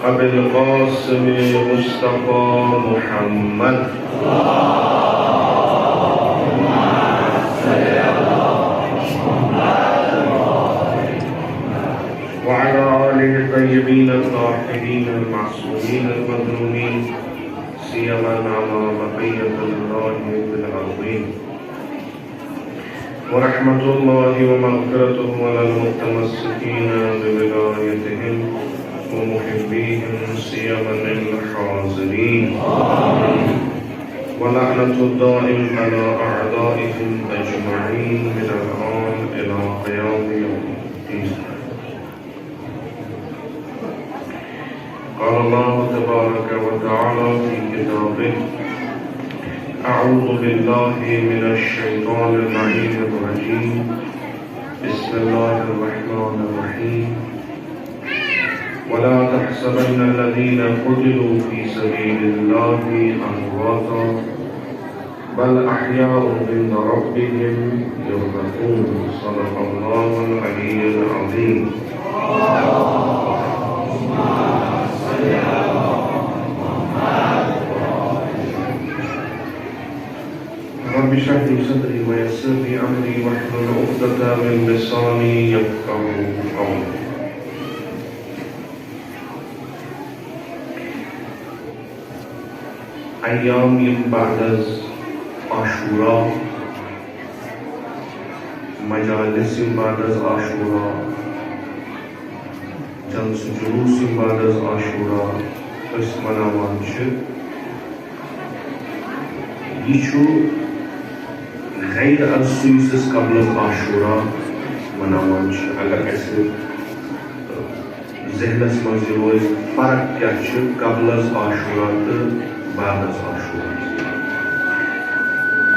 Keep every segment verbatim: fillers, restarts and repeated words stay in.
أبي القاسم مصطفى محمد. وعلى آله الطيبين الطاهرين المعصومين المظلومين، سيما على بقية الله في الأرضين. ورحمة الله ومغفرته على المتمسكين بولايتهم ومحبيهم سيما الحاضرين. ولعنة الدائم على أعدائهم أجمعين من الآن إلى قيام يوم الدين. قال الله تبارك وتعالى في كتابه: أعوذ بالله من الشيطان اللعين الرجيم. بسم الله الرحمن الرحيم. ولا تحسبن الذين قتلوا في سبيل الله أمواتا، بل أحياء عند ربهم يرزقون. صدق الله العلي العظيم. رب اشرح لي صدري ويسر لي أمري واحلل عقدة من لساني يفقهوا قولي. ایام یِم بعد از عاشورا، مجالس یِم بعد از عاشورا، جلسہٕ جلوس یِم بعد از عاشورا أسۍ مناوان چھِ، یہِ چھُ غیر از سُہ یُس أسۍ قبل از عاشورا مناوان چھِ۔ اگر اَسہِ ذہنس منٛز یہِ روزِ، فرق کیٛاہ چھِ قبل از عاشورا تہٕ بعد از عاشورا۔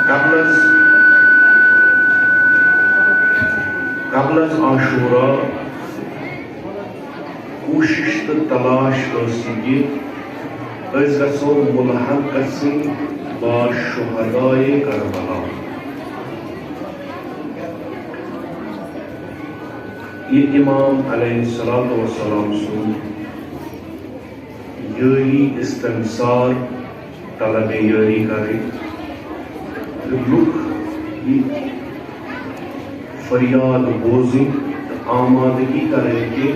قبل از، قبل از عاشورا کوٗشِش تہٕ تلاش ٲس یہِ کہِ أسۍ گژھو مُلحق گژھٕنۍ با شہدائے کربلا۔ یہِ امام علیہ الصلوۃ والسلام سُنٛد یٲری، استنصار، طلب یٲری کرٕنۍ تہٕ لُکھ یہِ فریاد بوزٕنۍ تہٕ آمادگی کرٕنۍ کہِ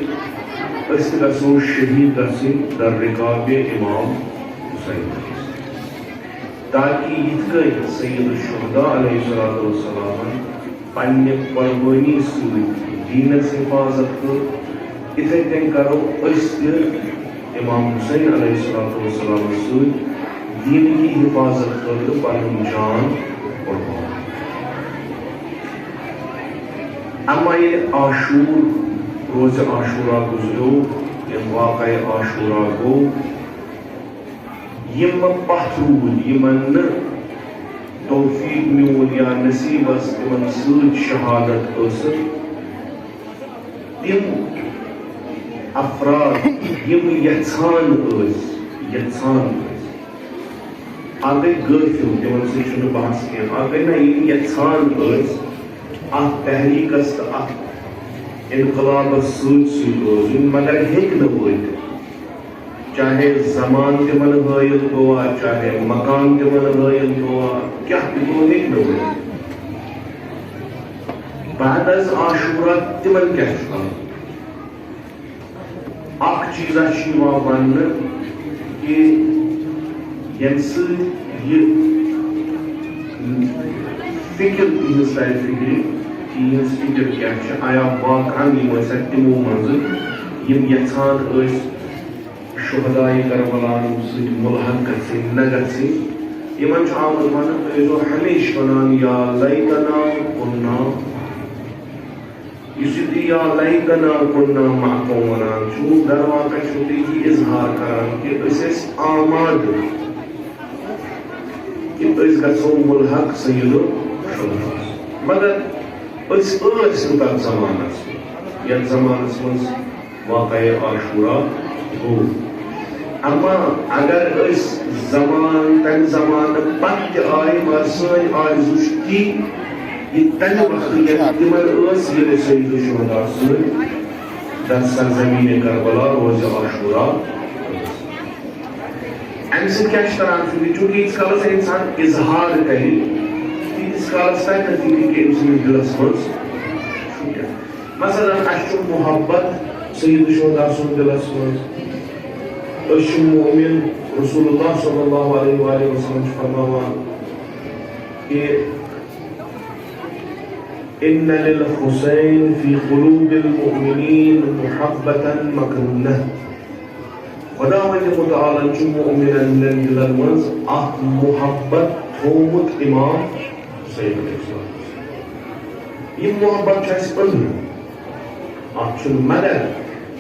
أسۍ تہِ گژھو شہید گژھٕنۍ در رکاب امام حسین، تاکہ یِتھ کٔنۍ سید الشہداء علیہ الصلوۃ والسلامن پننہِ قربٲنی سۭتۍ دیٖنس حفاظت کٔر، یِتھے کٔنۍ کرو أسۍ تہِ امام حسین علیہ الصلوۃ والسلام سۭتۍ دیٖنٕکی حفاظت خٲطرٕ پنُن جان قربان۔ اما ییٚلہِ عاشور، روزِ عاشورا گُزریو، ییٚلہِ واقعہ عاشورا گوٚو، یِم پتھ روٗدۍ، یِمن نہٕ توفیق میوٗل یا نصیبس تِمن سۭتۍ شہادت حٲصِل، تِم افراد یِم یژھان ٲسۍ، یژھان ٲسۍ، اکھ گٔے غٲفِل، تِمن سۭتۍ چھُنہٕ بحث کینٛہہ، اکھ گٔے نہ یِم یژھان ٲسۍ اتھ تحریکس تہٕ اتھ انقلابس سۭتۍ سۭتۍ روزٕنۍ، مگر ہیٚکۍ نہٕ وٲتِتھ۔ چاہے زمان تِمن حٲیل گوٚوا، چاہے مکان تِمن حٲیل گوٚوا، کیٛاہ تہِ گوٚو، ہیٚکۍ نہٕ ؤنِتھ۔ بعد از عاشورا تِمن کیٛاہ چھُ کرُن؟ اکھ چیٖزا چھُ یِوان وننہٕ کہِ ییٚمہِ سۭتۍ یہِ فکر تِہنٛز ترِ فکرِ، تِہنٛز فکر کیٛاہ چھِ، آیا واقعاً یِم ٲسیا تِمو منٛزٕ یِم یژھان ٲسۍ شہدائے کربلا سۭتۍ ملحق گژھٕنۍ نہ گژھٕنۍ۔ یِمن چھُ آمُت وننہٕ، تُہۍ ٲسِو ہمیشہِ ونان، یا لیتنا کنا، یُس یہِ تُہۍ یا لیتنا کنا معکم ونان چھُو، در واقع چھُو تُہۍ یہِ اظہار کران کہِ أسۍ ٲسۍ آمادٕ کہِ أسۍ گژھو ملحق سید الشہداء۔ مگر أسۍ ٲسۍ نہٕ تتھ زمانس، یتھ زمانس منٛز واقعہ عاشورا گوٚو۔ اما اگر أسۍ زمان، تمہِ زمانہٕ پتہٕ تہِ آیہِ، مگر سٲنۍ آرزو چھِ تی، یہِ تمہِ وقتہٕ ییٚلہِ تِمن ٲس، ییٚلہِ سید الشہداء سٕنٛدۍ در سرزمین کربلا روزِ عاشورا امہِ سۭتۍ کیٛاہ چھُ تران فِکرِ؟ چوٗنٛکہِ ییٖتِس کالس انسان اظہار کرِ، تیٖتِس کالس ترِ نہٕ فِکرِ کہِ أمۍ سٕنٛدِس دِلس منٛز چھُ کیٛاہ۔ مثلاً، اسہِ چھُ محبت سید الشہداء سُنٛد دِلس منٛز، أسۍ چھِ مؤمن، رسول اللہ صلی اللہ علیہ وآلہ وسلم چھُ فرماوان کہ ان للحسین فی قلوب المؤمنین محبة مکنونہ۔ خداوند متعالن چھُ مؤمنن ہٕنٛدٮ۪ن دِلن منٛز اکھ محبت تھوومُت امام حسین علیہ السلام۔ یہِ محبت چھُ اَسہِ أنٛدرٕ۔ اَتھ چھُنہٕ مگر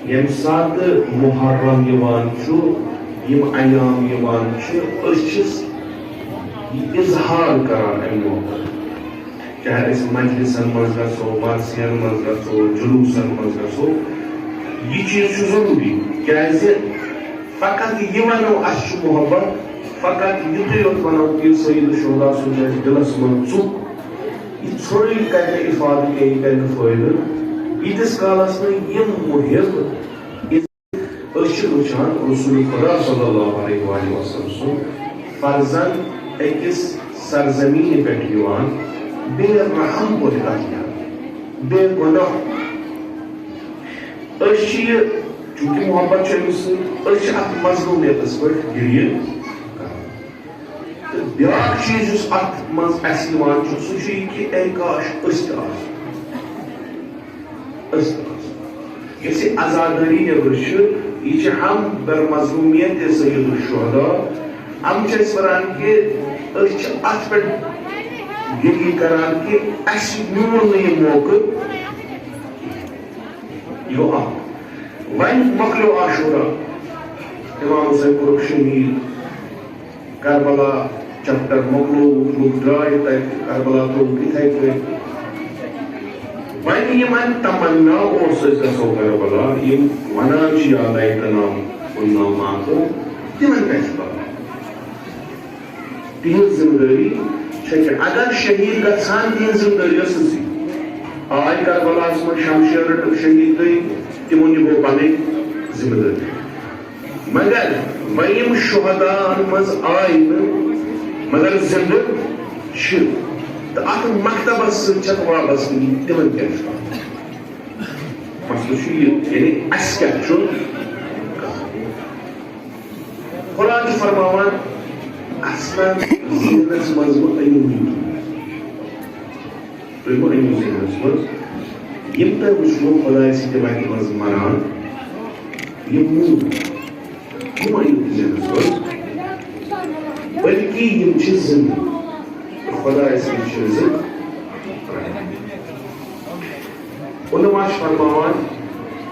ییٚمہِ ساتہٕ محرم یِوان چھُ، یِم ایام یِوان چھِ، أسۍ چھِس یہِ اظہار کران اَمہِ محبت۔ چاہے أسۍ مجلسن منٛز گژھو، مرثین منٛز گژھو، جلوسن منٛز گژھو، یہِ چیٖز چھُ ضروٗری۔ کیازِ؟ فقط یہِ ونو اسہِ چھُ محبت، فقط یُتُے یوت ونو کہِ سید الشہداء سُنٛد چھُ اسہِ دِلس منٛز ژُک، یہِ ژھوٚرُے کرِ نہٕ افادٕ کینٛہہ، یہِ کرِ نہٕ فٲیدٕ، ییٖتِس کالس نہٕ یِم محب أسۍ چھِ وٕچھان رسول خدا صلی اللہ علیہ وآلہ وسلم سُنٛد فرزند أکِس سرزمینہِ پٮ۪ٹھ یِوان، بے رحم پٲٹھۍ قتل کرنہٕ، بے گۄناہ۔ أسۍ چھِ یہِ، چوٗنٛکہِ محبت چھُ أمِس سۭتۍ، أسۍ چھِ اَتھ مظلوٗمیتَس پٮ۪ٹھ گِریہِ کران۔ تہٕ بیٛاکھ چیٖز یُس اَتھ منٛز اَسہِ یِوان چھُ، سُہ چھُ یہِ کہِ اے کاش أسۍ تہِ آسہٕ۔ أسۍ تہِ آسو۔ یۄس یہِ عزادٲری نیٚبرٕ چھِ، یہِ چھِ ہم بر مظلومیت سید الشہداء۔ ہم چھِ أسۍ وَنان کہِ أسۍ چھِ اَتھ پٮ۪ٹھ گِری کران کہِ اَسہِ میوٗل نہٕ یہِ موقعہٕ۔ یہِ گوٚو اَکھ۔ وۄنۍ مۄکلیو عاشورہ، امام حسین کوٚرُکھ شہیٖد۔ کربلا چیپٹر مۄکلووُکھ، لُکھ درٛاے تَتہِ، کربلا ترٛووُکھ یِتھَے پٲٹھۍ۔ وۄنۍ یِمن تمنا اوس أسۍ گژھو کربلا، یِم وَنان چھِ یا لیتنا کننا معکم، تِمن کیٛاہ چھُ پَتہ؟ تِہنٛز ذمہٕ دٲری چھےٚ کیٛاہ؟ اگر شہیٖد گژھان، تِہنٛز ذمہٕ دٲری ٲسٕس یہِ۔ آے کربلاہس منٛز شمشیر رٔٹٕکھ شہیٖد گٔے، تِمو نِبھٲو پنٕنۍ ذمہٕ دٲری۔ مگر وۄنۍ یِم شہداہن منٛز آے نہٕ، مگر زِندٕ چھِ، تہٕ اتھ مکتبس سۭتۍ چھکھ وابستگی، تِمن کیٛاہ چھُ؟ مسلہٕ چھُ یہِ، یعنی اسہِ کیٛاہ چھُ؟ قرآن چھُ فرماوان، اصلاً ذہنس منٛز مہٕ أنِو یہِ۔ تُہۍ مہٕ أنِو ذہنس منٛز، یِم تۄہہِ وٕچھنو خۄداے سٕنٛدِ وتہِ منٛز مران، یِم موٗد، یِم مہٕ أنِو ذہنس منٛز، بلکہِ یِم چھِ زِندٕ۔ خۄداے سٕنٛدۍ چھِ رِزق۔ علماء چھِ فرماوان،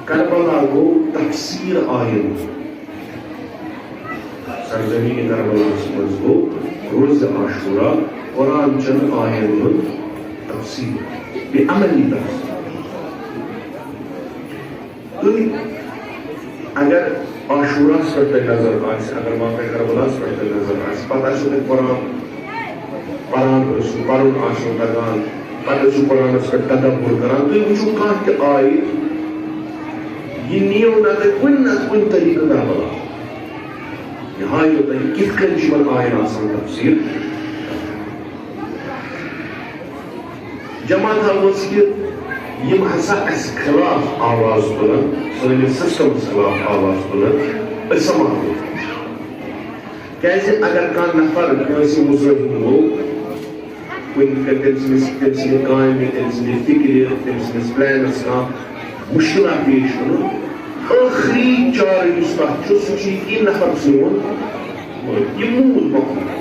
کربلا گوٚو تفسیر آیَن۔ سرزمین کربلاہس منٛز گوٚو روزِ عاشورہ قرآن چن آیَن ہُنٛد تفسیر، بیٚیہِ عملی تفسیر۔ تُہۍ اگر عاشوراہس پٮ۪ٹھ تۄہہِ نظر آسہِ، اگر واقعہ کربلاہس پٮ۪ٹھ تۄہہِ نظر آسہِ، پتہٕ آسیو تۄہہِ قرآن پران ٲسِو، پرُن آسیو تگان، پتہٕ ٲسِو قرآنس پٮ۪ٹھ تدبر کران، تُہۍ وٕچھِو کانٛہہ تہِ آیہِ، یہِ نِیو نہ تۄہہِ کُنہِ نتہٕ کُنہِ طریٖقہٕ کربلا۔ یہِ ہایو تۄہہِ کِتھ کٔنۍ چھِ یِمن آین آسان تفسیٖر۔ جماعت ہاوس کہِ یِم ہسا اسہِ خلاف آواز تُلن، سٲنِس سسٹمس خلاف آواز تُلن، أسۍ سماپو۔ کیازِ اگر کانٛہہ نفر کٲنٛسہِ مُزٲحِم گوٚو، کُنہِ کَتہِ تٔمۍ سٕنٛدِس، تٔمۍ سٕنٛدِ کامہِ، تٔمۍ سٕنٛدِ فِکرِ، تٔمۍ سٕنٛدِس پلانس کانٛہہ مُشکلات پیش یِنہٕ، ٲخری چارٕ یُس تَتھ چھُ، سُہ چھُ یہِ کہِ نفر سون یہِ موٗد مۄکلُن۔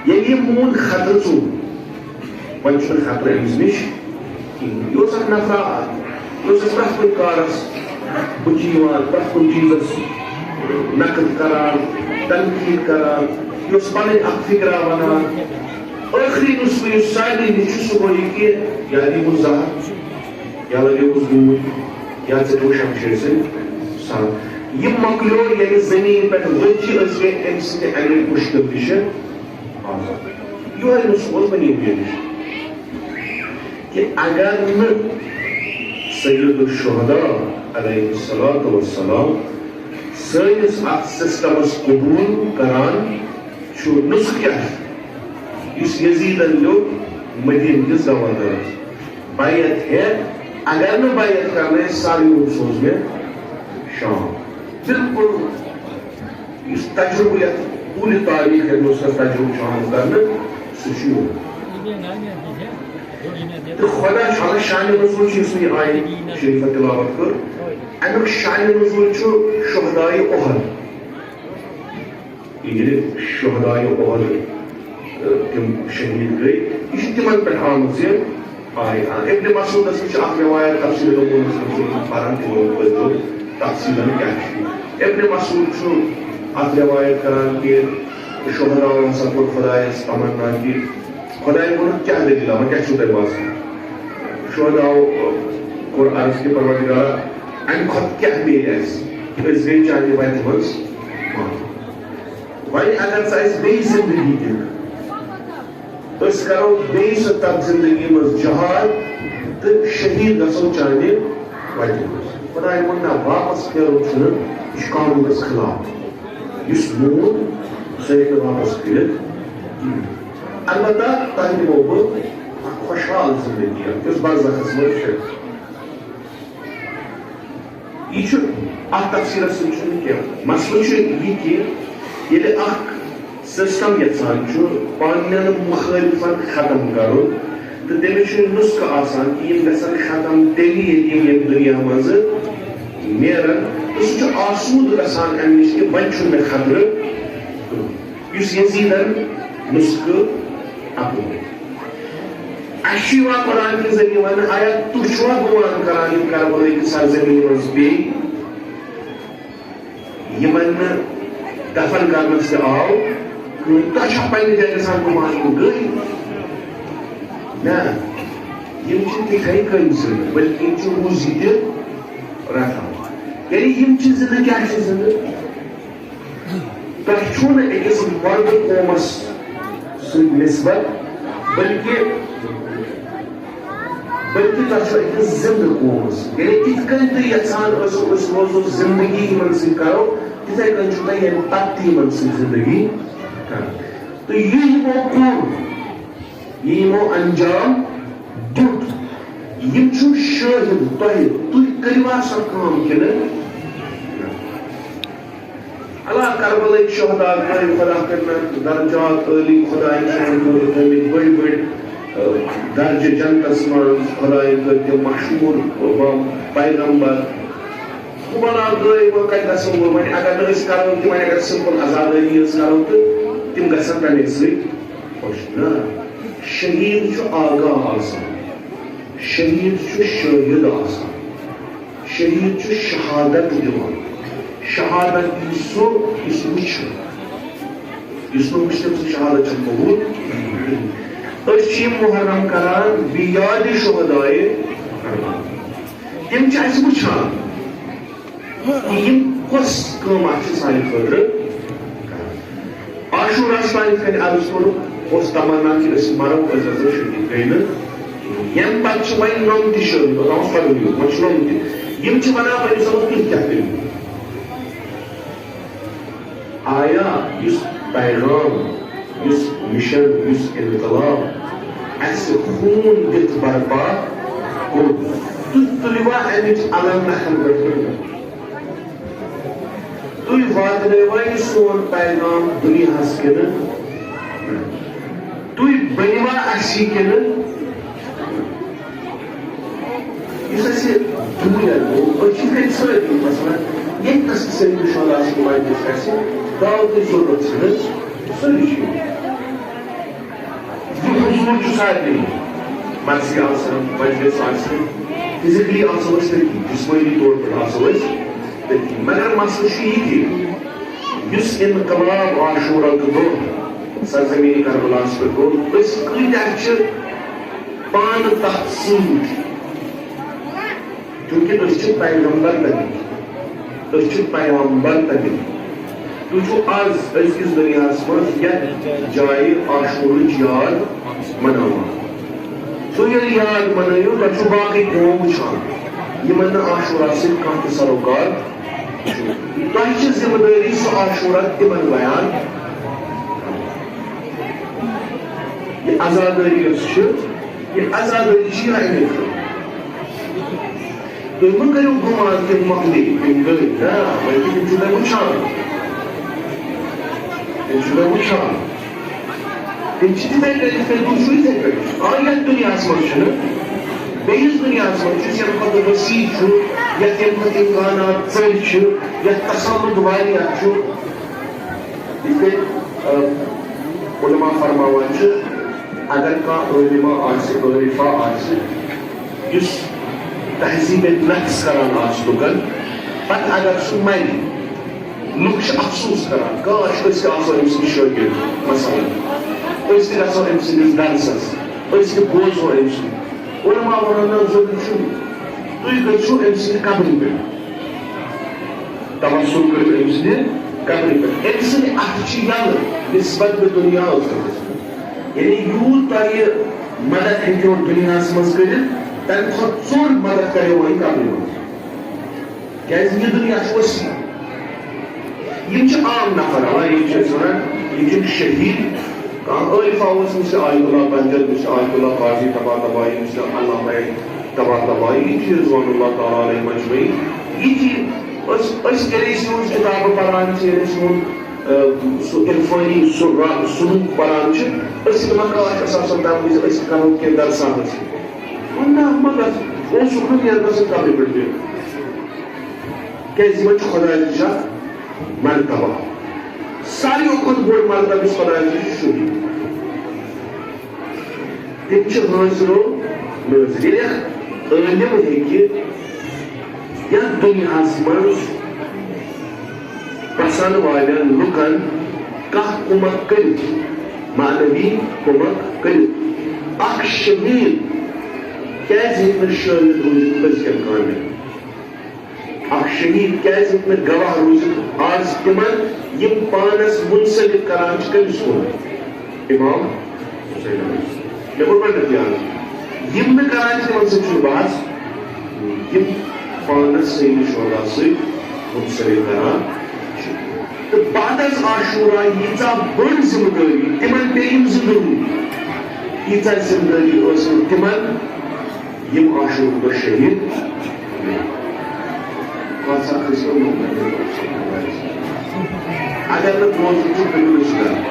ییٚلہِ یہِ موٗد خطرٕ ژوٚل، وۄنۍ چھُنہٕ خطرٕ أمِس نِش کِہیٖنۍ۔ یہِ اوس اکھ نفرا، یہِ اوس اَسہِ پرٛٮ۪تھ کُنہِ کارَس بُتھِ یِوان، پرٛٮ۪تھ کُنہِ چیٖزَس نقد کران، تنقید کران، یہِ اوس پَنٕنۍ اکھ فِکرا وَنان۔ ٲخری نُسخہٕ یُس سارنٕے نِش چھُ، سُہ گوٚو یہِ کہِ یا دِمو زَہر، یا لگیوس گوٗلۍ، یا ژٔٹِو شمشیر سۭتۍ سر۔ یہِ مۄکلیو ییٚلہِ زٔمیٖن پٮ۪ٹھ ؤتھۍ چھِ، أسۍ گٔے أمۍ سٕنٛدِ اَمہِ مُشکِل نِش آزاد۔ یِہوٚے نُسخہٕ اوس بنی امیہ نِش۔ کہ اگر نہٕ سید الشہداء علیہ الصلوۃ والسلام سٲنِس اَتھ سسٹمس قبوٗل کران چھُ نسخہٕ کیٛاہ چھُ؟ یُس یزیدن لیوٚکھ مدینہٕ کِس گورنرس، بیعت ہے، اگر نہٕ بیعت کرنَے، ساروٕے سوز مےٚ شام۔ بالکل یُس تجربہٕ یَتھ پوٗرٕ تٲریٖخ ہندوستانَس تجربہٕ چھُ آمُت کرنہٕ، سُہ چھُ یِہوٚے۔ تہٕ خۄدا چھُ، اللہ شانِ نزول چھُ، یُس مےٚ یہِ آیہِ شریٖفہ تلاوت کٔر، اَمیُک شانِ نزول چھُ شہدائے احد۔ ییٚلہِ شہدائے احد، تہٕ تِم شہیٖد گٔے، یہِ چھُ تِمن پٮ۪ٹھ آمٕژ یہِ آیت۔ ابن مسعودس نِش چھِ اکھ روایت، تفسیر لوگونس منٛز چھِ پران، تِمو پٔرۍزیو تفصیٖلن کیٛاہ چھُ۔ ابن مسعود چھُ اکھ روایت کران کہِ شہداہن ہسا کوٚر خۄدایس تمنا کہِ خۄداے ووٚنُکھ، کیٛاہ دٔلیٖلہ، وۄنۍ کیٛاہ چھُو تۄہہِ باسان؟ شہداہو کوٚر عرض کہِ پروردگارا، اَمہِ کھۄتہٕ کیٛاہ میلہِ اَسہِ؟ أسۍ گٔے چانہِ وَتہِ منٛز محروٗم۔ وۄنۍ اگر ژٕ اَسہِ بیٚیہِ زندگی دِکھ، أسۍ کرو بیٚیہِ سۄ تَتھ زندگی منٛز جہاد تہٕ شہیٖد گژھو چانہِ وَتہِ منٛز۔ خۄدایَن ووٚن، نہ، واپس پھیرُن چھُنہٕ، یہِ چھُ قانوٗنَس خلاف۔ یُس موٗد، سُہ ہیٚکہِ نہٕ واپس پھیٖرِتھ کِہیٖنۍ۔ البتہ تۄہہِ دِمو بہٕ اکھ خۄشحال زندگی، اکھ یۄس برزخس منٛز چھِ۔ یہِ چھُ، اتھ تفسیرس سۭتۍ چھُنہٕ کینٛہہ۔ مسلہٕ چھُ یہِ کہِ ییٚلہِ اکھ سسٹم یژھان چھُ پننٮ۪ن مخٲلفن ختم کرُن، تہٕ تٔمِس چھُ نسخہٕ آسان کہِ یِم گژھن ختم تیٚلہِ، ییٚلہِ یِم ییٚمہِ دُنیا منٛزٕ نیرن، تہٕ سُہ چھُ آسوٗدٕ گژھان امہِ نِش کہِ وۄنۍ چھُنہٕ مےٚ خطرٕ کٕہٕنۍ۔ یُس یزیدن نسخہٕ اپنوو۔ اَسہِ چھُ یِوان قرآن کہِ ذٔریعہٕ وننہٕ، آیا تُہۍ چھِوا گمان کران یِم کربلٲے کہِ سرزمینہِ منٛز پیٚیہِ؟ یِمن نہٕ دفن کرنس تہِ آو کٕہٕنۍ، تۄہہِ چھا پننہِ جایہِ گژھان گمان یِم گٔے؟ نہ، یِم چھِ تِتھے کٔنۍ زندٕ، بلکہِ یِم چھِ روٗزِتھ تہِ رٹان۔ یعنی یِم چھِ زندٕ، کیٛاہ چھِ زندٕ؟ تۄہہِ چھُو نہٕ أکِس مردٕ قومس سۭتۍ نسبت، بلکہِ، بلکہِ تۄہہِ چھُو أکِس زندٕ قومس سۭتۍ۔ یعنی یِتھ کٔنۍ تُہۍ یژھان ٲسِو أسۍ روزو زندگی یِمن سۭتۍ کرو، تِتھے کٔنۍ چھُو تۄہہِ ییٚمہِ پتہٕ تہِ یِمن سۭتۍ زندگی کرٕنۍ۔ تہٕ یہِ یِمو کوٚر، یہِ یِمو انجام دیُت، یِم چھِو شٲہِد تۄہہِ، تُہۍ کٔرِوا سۄ کٲم کِنہٕ نہ؟ اللہ کربلٕکۍ شہدا کٔرۍ خۄدا کٔرِنَکھ درجات عٲلی، خۄدایَن چھِ یِمَن خٲطرٕ تھٲومٕتۍ بٔڑۍ بٔڑۍ، اَ، درجہٕ جنتَس منٛز، خۄدایَن کٔرۍ تِم مشہوٗر، اَ، پیغمبر۔ وۄنۍ بنا گٔے، وۄنۍ کَتہِ گژھو وۄنۍ؟ وۄنۍ اگر نہٕ أسۍ کَرو تہِ، وۄنۍ اگر simple عزادٲری یٲژ کَرو تہٕ تِم گژھن تَمے سۭتۍ خۄش۔ نہ، شہیٖد چھُ آگاہ آسان، شہیٖد چھُ شٲہِد آسان۔ شہیٖد چھُ شہادت دِوان۔ شہادت یی سُہ، یُس وٕچھِ۔ یُس نہٕ وٕچھِ، تٔمۍ سٕنٛز شہادت چھَنہٕ قبوٗل کِہیٖنۍ۔ أسۍ چھِ یہِ محرم کران بیاد شہدائے کربلا۔ تِم چھِ اَسہِ وٕچھان۔ یِم کۄس کٲم اکھ چھِ سانہِ خٲطرٕ کران؟ عاشوراہس تام یِتھ کٔنۍ عرض کوٚرُکھ، اوس تمنا کہِ أسۍ مرو، أسۍ گژھو شہیٖد، گٔے نہٕ۔ ییٚمہِ پتہٕ چھِ وۄنۍ نوٚم تہِ شہیٖد، مطلب، پَنُن یوت، وۄنۍ چھِ نوٚم تہِ۔ یِم چھِ وَنان، وۄنۍ أسۍ وَنو، تُہۍ کیٛاہ کٔرِو؟ آیا یُس پیغام، یُس مِشن، یُس اِنقلاب اَسہِ خوٗن دِتھ برپا کوٚر، تُہۍ تُلوا اَمِچ علم نکھن پٮ۪ٹھ کِنہٕ نہ؟ تُہۍ واتنٲوا یہِ سون پیغام دُنیاہَس کِنہٕ نہ؟ تُہۍ بٔنِوا اَسہِ یہِ کِنہٕ؟ یُس اَسہِ دُنیا گوٚو، أسۍ چھِ یِتھ کٔنۍ سٲری، مثلاً، ییٚتہِ نَس تہِ سٲری وٕچھان آسہِ، یِم اَتہِ گٔژھۍ اَسہِ دعوتٕچ ضروٗرت چھِ نہٕ، سٲری چھِ یِوان۔ یہِ حضوٗر چھُ سارنٕے، مرضی آسان، مجلس آسہِ، physically آسو أسۍ تٔتی، جسمٲنی طور پٲٹھۍ آسو أسۍ تٔتی۔ مگر مسلہٕ چھُ یہِ کہِ یُس انقلاب عاشورہ کہِ دۄہ سرزمین کربلاہس پٮ۪ٹھ گوٚو، أسۍ کۭتیاہ چھِ پانہٕ تتھ سۭتۍ؟ چونکہ أسۍ چھِ پیغمبر تَمِکۍ، أسۍ چھِ پیغمبر تَمِکۍ۔ تُہۍ چھِو آز أزکِس دُنیاہَس منٛز یَتھ جایہِ عاشورٕچ یاد مناوان۔ سُہ ییٚلہِ یاد منٲیِو، تۄہہِ چھُو باقٕے قوم وٕچھان، یِمن نہٕ عاشورہ سۭتۍ کانٛہہ تہِ سروکار تۄہہِ چھِ ذمہٕ دٲری سُہ عاشورہ تِمن بیان۔ یہِ عزادٲری یۄس چھِ، یہِ عزادٲری چھِ یِہوٚے أمِس۔ تُہۍ مہٕ کٔرِو گُمان تِم مۄکلے، تِم گٔے۔ نہ، بلکہِ تِم چھِو تۄہہِ وٕچھان۔ تِم چھِو تۄہہِ وٕچھان۔ تِم چھِ تِتھَے کٔنۍ، یِتھ کٔنۍ تُہۍ چھِو یِتھَے کٔنۍ۔ آ، یَتھ دُنیاہَس منٛز چھُنہٕ، بیٚیِس دُنیاہَس منٛز چھُ، یَتھ کھۄتہٕ وسیع چھُ، یَتھ یَمہِ کھۄتہٕ اِمکانات ژٔرۍ چھِ، یَتھ تسلط واریاہ چھُ۔ یِتھ کٔنۍ، آ، علماء فرماوان چھِ، اگر کانٛہہ عٲلمہ آسہِ، عٲرفہ آسہِ، یُس تہذیٖب نفس کران آسہِ لُکن، پتہٕ اگر سُہ مرِ، لُکھ چھِ افسوٗس کران، "کاش، أسۍ تہِ آسہو أمۍ سٕنٛدۍ شٲگِرد، مثلاً، أسۍ تہِ گژھو أمۍ سٕنٛدِس درسس، أسۍ تہِ بوزو أمۍ سُنٛد۔" علماء وَنان، "نہ، ضروٗری چھُنہٕ، تُہۍ گٔژھِو أمۍ سٕنٛدِ قبرِ پٮ۪ٹھ۔" توسل کٔرِو أمۍ سٕنٛدِ قبرِ پٮ۪ٹھ۔ أمۍ سٕنٛدِ اَتھٕ چھِ یَلہٕ نسبت بہٕ دُنیا ٲخرتَس۔ یعنی یوٗت تۄہہِ مدد ہیٚکِو دُنیاہَس منٛز کٔرِتھ، تَمہِ کھۄتہٕ ژوٚر مدد کَرِ وۄنۍ قبرِ منٛز۔ کیٛازِ یہِ دُنیا چھُ وسیع۔ یِم چھِ عام نفر، اَوا یِم چھِ أسۍ وَنان، یِم چھِ شہیٖد۔ کانٛہہ عٲرفہ اوس، مثل آیت اللہ بنجل، مثل آیت اللہ قاضی طباطبائی، مثل علامہ طباطبائی، یِم چھِ رضوان اللہ تعالیٰ علیہم اجمعین۔ یہِ چھِ أسۍ، أسۍ ییٚلہِ أسۍ یِہٕنٛز کِتابہٕ پَران چھِ، ییٚلہِ أسۍ یِہُنٛد، آ، سُہ عرفٲنی، سُہ را-، سلوٗک پَران چھِ، أسۍ چھِ دَپان، کاش، اَسہِ آسہٕ ہَن تَمہِ وِزِ، أسۍ تہِ کَرہو کینٛہہ درسا حٲصِل۔ وۄنۍ نہ، مگر اوسُکھ نہٕ نیرنَس قبرِ پٮ۪ٹھ بِہُن۔ کیٛازِ یِمَن چھُ خۄدایَس نِش اَکھ مرتبہ۔ ساروِیو کھۄتہٕ بوٚڑ مرتبہ یُس خۄدایَس نِش چھُ، شُکر۔ تِم چھِ حٲضِرو نٲظِر۔ ییٚلہِ اَکھ عٲلِم ہیٚکہِ یَتھ دُنیاہَس منٛز بسن والٮ۪ن لُکن کانٛہہ کُمک کٔرِتھ، معنوی کُمک کٔرِتھ، اَکھ شہیٖد کیٛازِ ہیٚکہِ نہٕ شٲہِد روٗزِتھ أزکٮ۪ن کامٮ۪ن؟ اکھ شہید کیازِ ہیٚکہِ نہٕ گواہ روٗزِتھ آز تِمن، یِم پانس منسلک کران چھِ کٔمِس کُن؟ امام حسین علیہ السلام۔ مےٚ کوٚر گۄڈٕنیتھ یاد، یِم نہٕ کران چھِ تِمن سۭتۍ چھُنہٕ بحث، یِم پانس سید شہدا سۭتۍ منسلک کران چھِ۔ تہٕ بعد از عاشورہ ییٖژاہ بٔڑ ذمہٕ دٲری تِمن پیٚیہِ، یِم زِندٕ روٗدۍ، ییٖژاہ ذمہٕ دٲری ٲس نہٕ تِمن، یِم عاشورہ دۄہ شہید۔ کانٛژھا کھٔسۍ نہٕ نوٚو۔ اگر نہٕ بوزُن چھُ، بِلکُل چھُ کران۔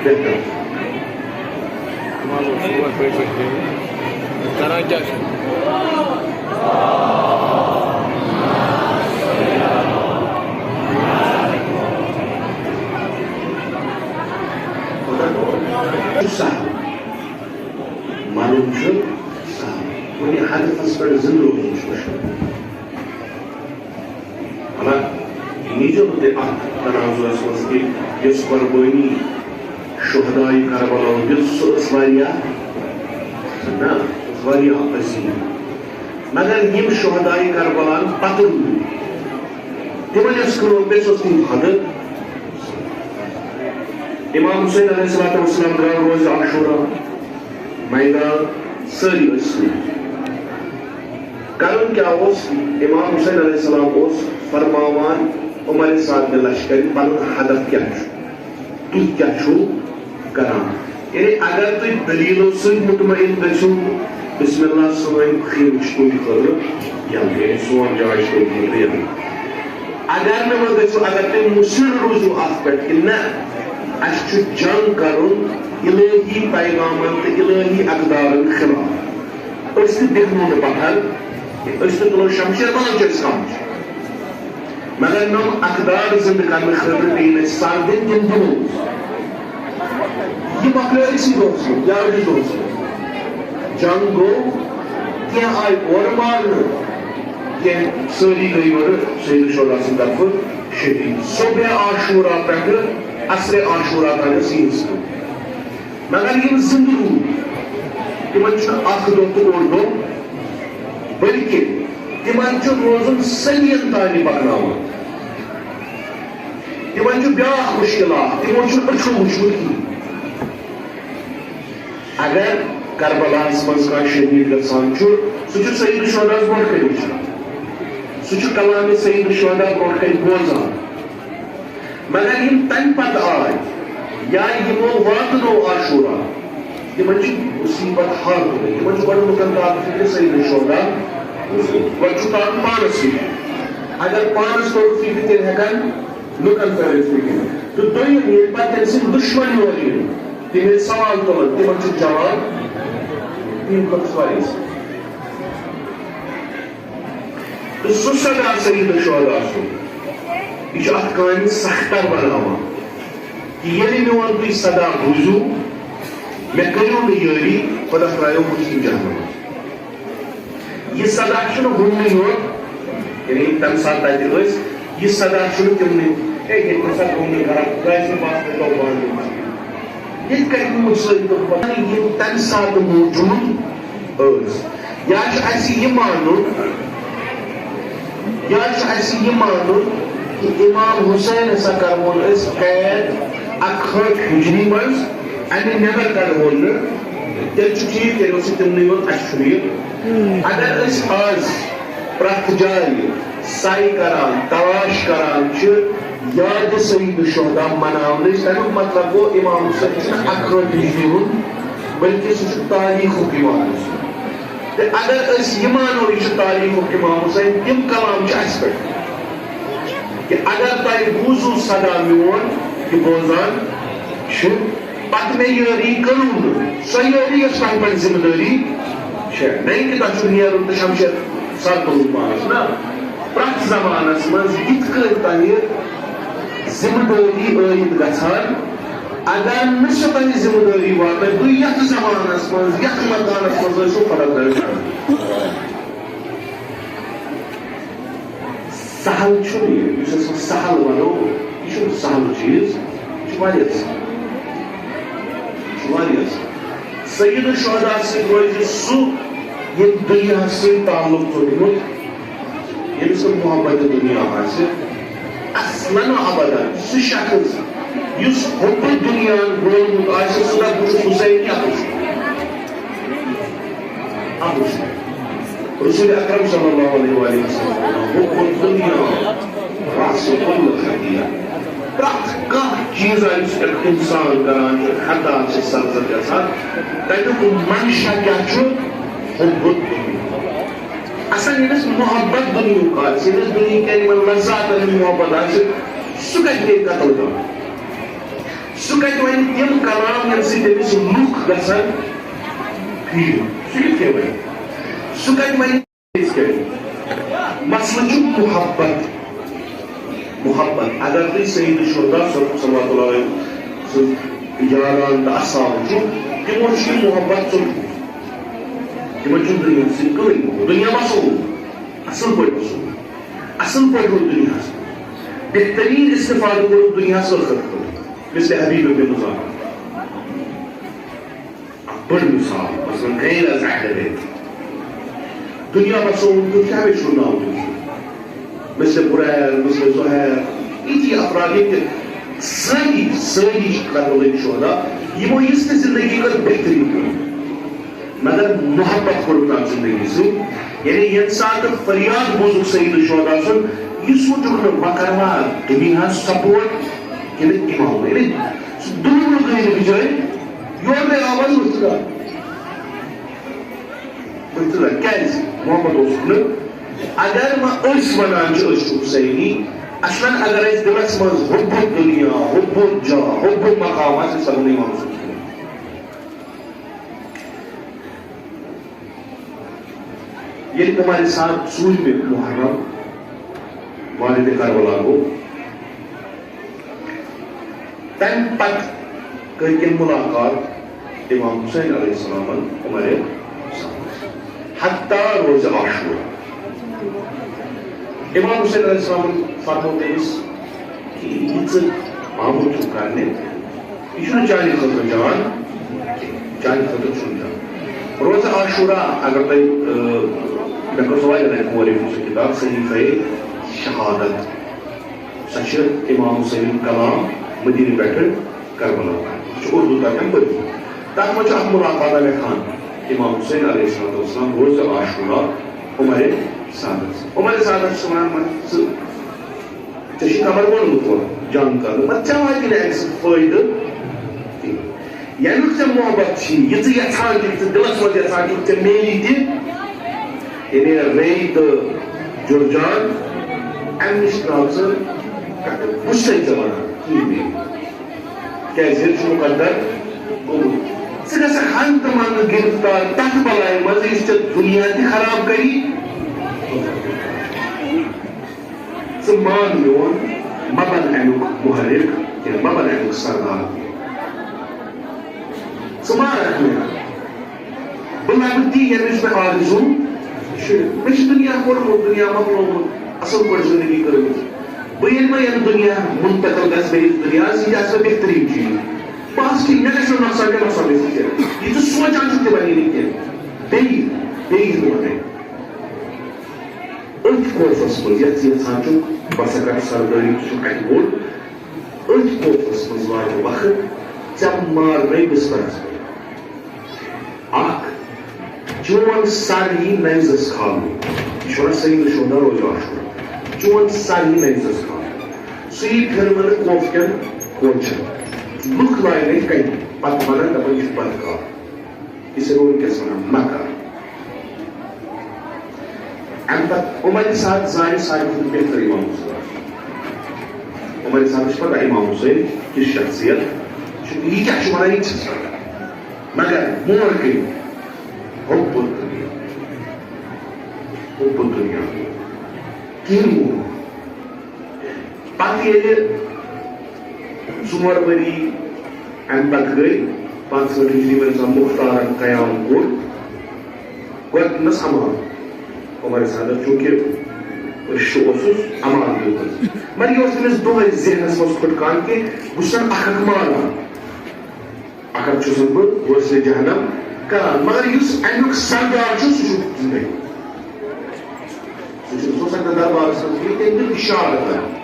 بہتر۔ کران کیٛاہ چھُ؟ سہل۔ مرُن چھُ سہل، کُنہِ ہدفس پٮ۪ٹھ زِندٕ روزُن چھُ مُشکِل۔ حالانکہ یہِ نیٖزیو نہٕ تُہۍ اَتھ تنازعس منٛز کہِ یۄس قۄربٲنی شہداے کربلا ہُنٛد دیُت، سُہ ٲس واریاہ، نہ، سُہ ٲس واریاہ عظیٖم۔ مگر یِم شہداے کربلا پتہٕ روٗدۍ، تِمن یۄس کٲم پیٚیہِ، سۄ ٲس تِہُنٛد خۄدٕ۔ امام حسین علیہ الصلوۃ والسلام درٛاو روزِ عاشورہ میدان، سٲری ٲسۍ سۭتۍ۔ کرُن کیٛاہ اوس؟ امام حسین علیہ السلام اوس فرماوان عمر سعد بن لشکرِ، پنُن ہدف کیٛاہ چھُ؟ تُہۍ کیٛاہ چھِو کران؟ یعنی اگر تُہۍ دلیلو سۭتۍ مطمئن گٔژھِو، بسم اللہ، سٲنۍ خیمہٕ چھِ تُہنٛدِ خٲطرٕ یلہٕ، یعنی سون جاے چھِ تُہنٛدِ خٲطرٕ یلہٕ۔ اگر نہٕ وۄنۍ گٔژھِو، اگر تُہۍ مُصر روٗزِو اتھ پٮ۪ٹھ کہِ نہ، اسہِ چھُ جنگ کرُن الہی پیغامن تہٕ الہی اقدارن خلاف، أسۍ تہِ بیٚہمو نہٕ پتھر، أسۍ تہِ تُلو شمشیر، بنو چھِ أسۍ کم۔ مگر نۄم اقدار زندٕ کرنہٕ خٲطرٕ پیٚیہِ نہٕ اَسہِ سر دِنۍ، تِم دِمو۔ یہِ مۄکلیو أکسٕے دۄہس منٛز یا أڑِس دۄہس منٛز۔ جنگ گوٚو، کینٛہہ آیہِ اورٕ مارنہٕ، کینٛہہ سٲری گٔے یورٕ سید شہدا سٕنٛدِ طرفہٕ شہید۔ صبح عاشورہ پٮ۪ٹھٕ عصرِ عاشورہ تام ٲس یِہٕنٛز کٲم۔ مگر یِم زِندٕ روٗدۍ، تِمن چھُنہٕ اکھ دۄہ تہٕ اوٚڑ دۄہ، بلکہِ تِمن چھُ روزُن صدین تانۍ پکناوُن۔ تِمن چھُ بیٛاکھ مُشکِلات، تِمو چھُنہٕ أچھو وُچھمُت کِہیٖنۍ۔ اگر کربلاہس منٛز کانٛہہ شہید گژھان چھُ، سُہ چھُ سید شہداہس برونٛٹھ کنہِ وُچھان۔ سُہ چھُ کلام سید الشہدا برونٛٹھ کنہِ بوزان۔ مگر یِم تمہِ پتہٕ آے یا یِمو واتنو عاشورہ، تِمن چھِ مصیبت ہر کُنہِ۔ تِمن چھُ گۄڈٕ لُکن تارُن فِکرِ سید الشہدا۔ گۄڈٕ چھُ تارُن پانس فِکرِ۔ اگر پانس توٚر فِکرِ، تیٚلہِ ہٮ۪کن لُکن تٲرِتھ فِکرِ۔ تہٕ دوٚیِم، ییٚلہِ پتہٕ تٔمۍ سٕنٛدۍ دُشمن یورٕ یِن، تِم ییٚلہِ سوال تُلن، تِمن چھُ جواب، تِم خٲطرٕ چھُ واریاہ سخ۔ تہٕ سُہ صدا سید الشہدا سُنٛد، یہِ چھُ اَتھ کامہِ سختر بناوان۔ ییٚلہِ میون تُہۍ صدا بوٗزِو، مےٚ کٔرِو نہٕ یٲری، خۄدا ترٛایو بُتھِ جہنمس۔ یہِ صدا چھُنہٕ ہُمنٕے یوت، یعنی یِم تَمہِ ساتہٕ تَتہِ ٲسۍ، یہِ صدا چھُنہٕ تِمنٕے، ہے، ییٚتہِ نَسا گوٚو نہٕ گرم، خۄدایَس نہٕ باسان گوٚو بنٛد۔ ییٚتہِ کَتہِ موٗد سٲری تہٕ پَتہٕ یِم تَمہِ ساتہٕ موٗجوٗد ٲسۍ۔ یا چھُ اَسہِ یہِ مانُن، یا چھُ اَسہِ یہِ مانُن کہِ امام حسین ہسا کرہون أسۍ قید اکہٲٹھ ہجری منٛز، اَمہِ نٮ۪بر کڑہون نہٕ، تیٚلہِ چھُ ٹھیٖک، تیٚلہِ اوس یہِ تِمنٕے یوت، اَسہِ چھُنہٕ یہِ۔ اگر أسۍ آز پرٛٮ۪تھ جایہِ سعی کران، تلاش کران چھِ یاد سید الشہدا مناونٕچ، تَمیُک مطلب گوٚو امام حسین چھُنہٕ اکہٲٹھ ہجری ہُنٛد، بلکہِ سُہ چھُ تاریخُک امام حسین۔ تہٕ اگر أسۍ یہِ مانو، یہِ چھُ تاریخُک امام حسین، تِم کلام چھِ اَسہِ پٮ۪ٹھ۔ کہِ اگر تۄہہِ بوٗزوٕ صدا میون، یہِ بوزان چھِ، پتہٕ مےٚ یٲری کٔرٕو نہٕ، سۄ یٲری یۄس تۄہہِ پٮ۪ٹھ ذمہٕ دٲری چھےٚ، نَے کہِ تۄہہِ چھُو نیرُن تہٕ شمشیر سر تُلُن پانس۔ نہ، پرٛٮ۪تھ زمانس منٛز یِتھ کٔنۍ تۄہہِ ذمہٕ دٲری عٲید گژھان، اگر نہٕ سۄ تۄہہِ ذمہٕ دٲری واتنٲو، تُہۍ یتھ زمانس منٛز، یتھ مکانس منٛز ٲسِو، خۄدا ترٲوِو۔ سہل چھُنہٕ یہِ، یُس أسۍ وۄنۍ سہل ونو، یہِ چھُنہٕ سہل چیٖز، یہِ چھُ واریاہ سہل۔ یہِ چھُ واریاہ سہل۔ سید الشہدا سۭتۍ روزِ سُہ، ییٚمۍ دُنیاہس سۭتۍ تعلق ژوٚٹمُت، ییٚمِس نہٕ محبت دُنیا آسہِ۔ اصلاً و ابداً سُہ شخص یُس حب دُنیا گولمُت آسہِ، سُہ دَپہِ، "بہٕ چھُس حسینی، اَپُز چھُ۔" اَپُز چھُ۔ رسول اکرم صلی اللہ علیہ وآلہ وسلم، حب دُنیا رأس کل خطیئہ۔ پرٛٮ۪تھ کانٛہہ چیٖز، یُس اِنسان کران چھُ، خطا چھِ، سرزد گژھان، تَمیُک منشا کیٛاہ چھُ؟ حب دُنیا۔ اصل ییٚمِس محبت دُنیاہُک آسہِ، ییٚمِس دُنیاہٕکۍ یِمن لذاتن ہُنٛد محبت آسہِ، سُہ کتہِ پیٚیہِ قتل کرُن؟ سُہ کتہِ ونہِ تِم کلام ییٚمہِ سۭتۍ تٔمِس لُکھ گژھن پھیٖرِتھ؟ سُہ کِتھ کٔنۍ ونہِ؟ سُہ کتہِ ونہِ؟ یِتھ کٔنۍ؟ مسلہٕ چھُ محبت۔ محبت۔ اگر تُہۍ سید الشہدا صلی اللہ علیہ وسلم سٕنٛز یاران تہٕ اصحاب چھِو، تِمو چھُ یہِ محبت ژوٚٹمُت۔ تِمن چھُنہٕ دُنیاہَس سۭتۍ کٕہٕنۍ محبت۔ دُنیا بسووُکھ۔ اَصٕل پٲٹھۍ بسووُکھ۔ اَصٕل پٲٹھۍ روٗد دُنیاہَس منٛز۔ بہتریٖن استفادٕ کوٚرُکھ دُنیاہَس ٲخرت خٲطرٕ۔ مثل حبیب ابن مزاحم۔ اَکھ بٔڑ مثال، مثلاً، غیر از اہل بیت۔ دُنیا بسووُن کیُتھ کیٛاہ چھُ ناو تٔمِس؟ مثل بریر، مثل زہیر، یِتھی افراد ییٚتہِ سٲری، سٲری چھِ قتل شہدا، یِمو یِژھ تہِ زندگی کٔر بہتریٖن کٔر۔ مگر محبت کوٚرُکھ تَتھ زندگی سۭتۍ۔ یعنی ییٚمہِ ساتہٕ فریاد بوٗزُکھ سید الشہدا سُنٛد، یہِ سوٗنٛچُکھ نہٕ وۄنۍ کَرٕ ما دُنیاہَس سپورٹ کِنہٕ اِمامَس۔ یعنی سُہ دُنیا گٔے نہٕ بِچٲرۍ، یورٕ گٔے آواز ؤتھِو۔ ؤتھِو۔ کیٛازِ؟ محبت اوسُکھ نہٕ۔ اگر وۄنۍ أسۍ وَنان چھِ أسۍ چھِ حسینی، اصلاً اگر اَسہِ دِلَس منٛز حب الدنیا، حب الجاہ، حب المقام آسہِ، أسۍ وَنو نہٕ اِمام حسین۔ ییٚلہِ عمر صاحب ژوٗرمہِ محرم والدِ کربلا گوٚو، تَمہِ پتہٕ کٔرۍ کٔمۍ مُلاقات؟ امام حسین علیہ السلامن عمر صاحبس۔ حتیٰ روزِ عاشورہ۔ امام حسین علیہ السلامن فرموو تٔمِس کہِ یہِ ژٕ آمُت چھُکھ کرنہِ، یہِ چھُنہٕ چانہِ خٲطرٕ جان کینٛہہ، چانہِ خٲطرٕ چھُنہٕ جان۔ روزِ عاشورہ، اگر تۄہہِ، ٲ، مےٚ کٔر سۄ واریاہ لٹہِ معرفی سۄ کِتاب، صحیفہ شہادت۔ سۄ چھِ امام حسین کلام مدینہ پٮ۪ٹھٕ کربلا تام۔ یہِ چھُ اردو ترجمہٕ پٔرمٕژ۔ تتھ منٛز چھُ اکھ مُلاقاتہ لیکھان، امام حسین علیہ الصلوۃ والسلام روزِ عاشورہ عمر سادس۔ عمر سادس چھُ وَنان، وۄنۍ ژٕ، ژےٚ چھُے خبر ووٚنمُت وۄنۍ جنگ کرنُک، مگر ژےٚ واتہِ نہٕ اَمہِ سۭتۍ فٲیدٕ کینٛہہ۔ ییٚمیُک ژےٚ محبت چھی، یہِ ژٕ یژھان چھُکھ، ژٕ دِلس منٛز یژھان چھُکھ، ژےٚ میلی تہِ۔ یعنی رے تہٕ جُرجان، اَمہِ نِش ترٛاو ژٕ کَتھ، بہٕ چھُسَے ژےٚ وَنان، کِہیٖنۍ میلی۔ کیٛازِ ییٚلہِ چھُ مُقدر گوٚمُت۔ ژٕ گژھکھ ہَنٛگتہٕ منٛگہٕ گِرفتار تَتھ بَلایہِ منٛز، یُس ژےٚ دُنیا تہِ خراب کَری۔ ژٕ مان میون، مہ بن امیُک محرک کینٛہہ، مہ بن امیُک سردار کینٛہہ۔ ژٕ مارکھ مےٚ۔ بہٕ لبہٕ تی، ییٚمِچ مےٚ آرزوٗ چھِ۔ مےٚ چھُ دُنیا کوٚرمُت، دُنیا مۄکلومُت، اَصٕل پٲٹھۍ زِندگی کٔرمٕژ۔ بہٕ ییٚلہِ وۄنۍ ییٚمہِ دُنیا منتقل گژھٕ بیٚیِس دُنیاہَس، یہِ تہِ آسہِ مےٚ بہتریٖن چیٖز۔ بہٕ آسہٕ ٹھیٖک، مےٚ گژھِ نہٕ نۄقصان، مےٚ نۄقصان گژھِ نہٕ کینٛہہ۔ یہِ ژٕ سونٛچان چھُکھ، تہِ بَنی نہٕ کینٛہہ۔ بیٚیہِ، بیٚیہِ یِنہٕ وۄنۍ۔ أتھۍ خوفس منٛز یتھ یژھان چھُکھ، بہٕ ہسا کرٕ سردٲری، ژٕ چھُکھ اَتہِ بوٚڑ۔ أتھۍ خوفس منٛز واتہِ وقت، ژےٚ مارنَے بسترس پٮ۪ٹھ۔ اکھ، چون سر یی نَیزس کھالنہٕ۔ یہِ چھُنہ سید الشہدا روزِ عاشور۔ چون سر یی نَیزس کھالنہٕ۔ سُہ یی پھِرمٕنہٕ خوفہٕ کٮ۪ن کوچن۔ لُکھ لاینَے کنہِ، پتہٕ ونن، دپان، یہِ چھُ بدکار۔ یہِ چھِ وٕنکیٚس وَنان مکار۔ اَمہِ پَتہٕ عمر سعد زانہِ ساروی کھۄتہٕ بہتر امام حسین۔ عمر سعدَس چھِ پَتہ امام حسین کِژھ شخصیت چھُ، یہِ کیٛاہ چھُ وَنان، یہِ تہِ چھَس پَتہ۔ مگر برونٛٹھ کَنہِ حب الدنیا، حب الدنیا کِہیٖنۍ ووٚن نہٕ۔ پتہٕ ییٚلہِ ژور ؤری اَمہِ پتہٕ گٔے، پانٛژھ ؤری ییٚلہِ یِمن زن مختارن قیام کوٚر، گۄڈٕ دِتنس امان۔ عمر سعدس چوٗنٛکہِ رشتہٕ اوسُس، امان دیُتنس۔ مگر یہِ اوس تٔمِس دۄہے ذہنس منٛز پھٕٹکان کہِ بہٕ چھُسن اکھ اکھ ماران۔ اگر چھُسن بہٕ وٲرثِ جہنم کران، مگر یُس امیُک سردار چھُ، سُہ چھُ زندے۔ سُہ چھُ، سُہ اوس اَتھ دربارس منٛز بِہِتھ، تٔمۍ دیُت اِشارٕ کران۔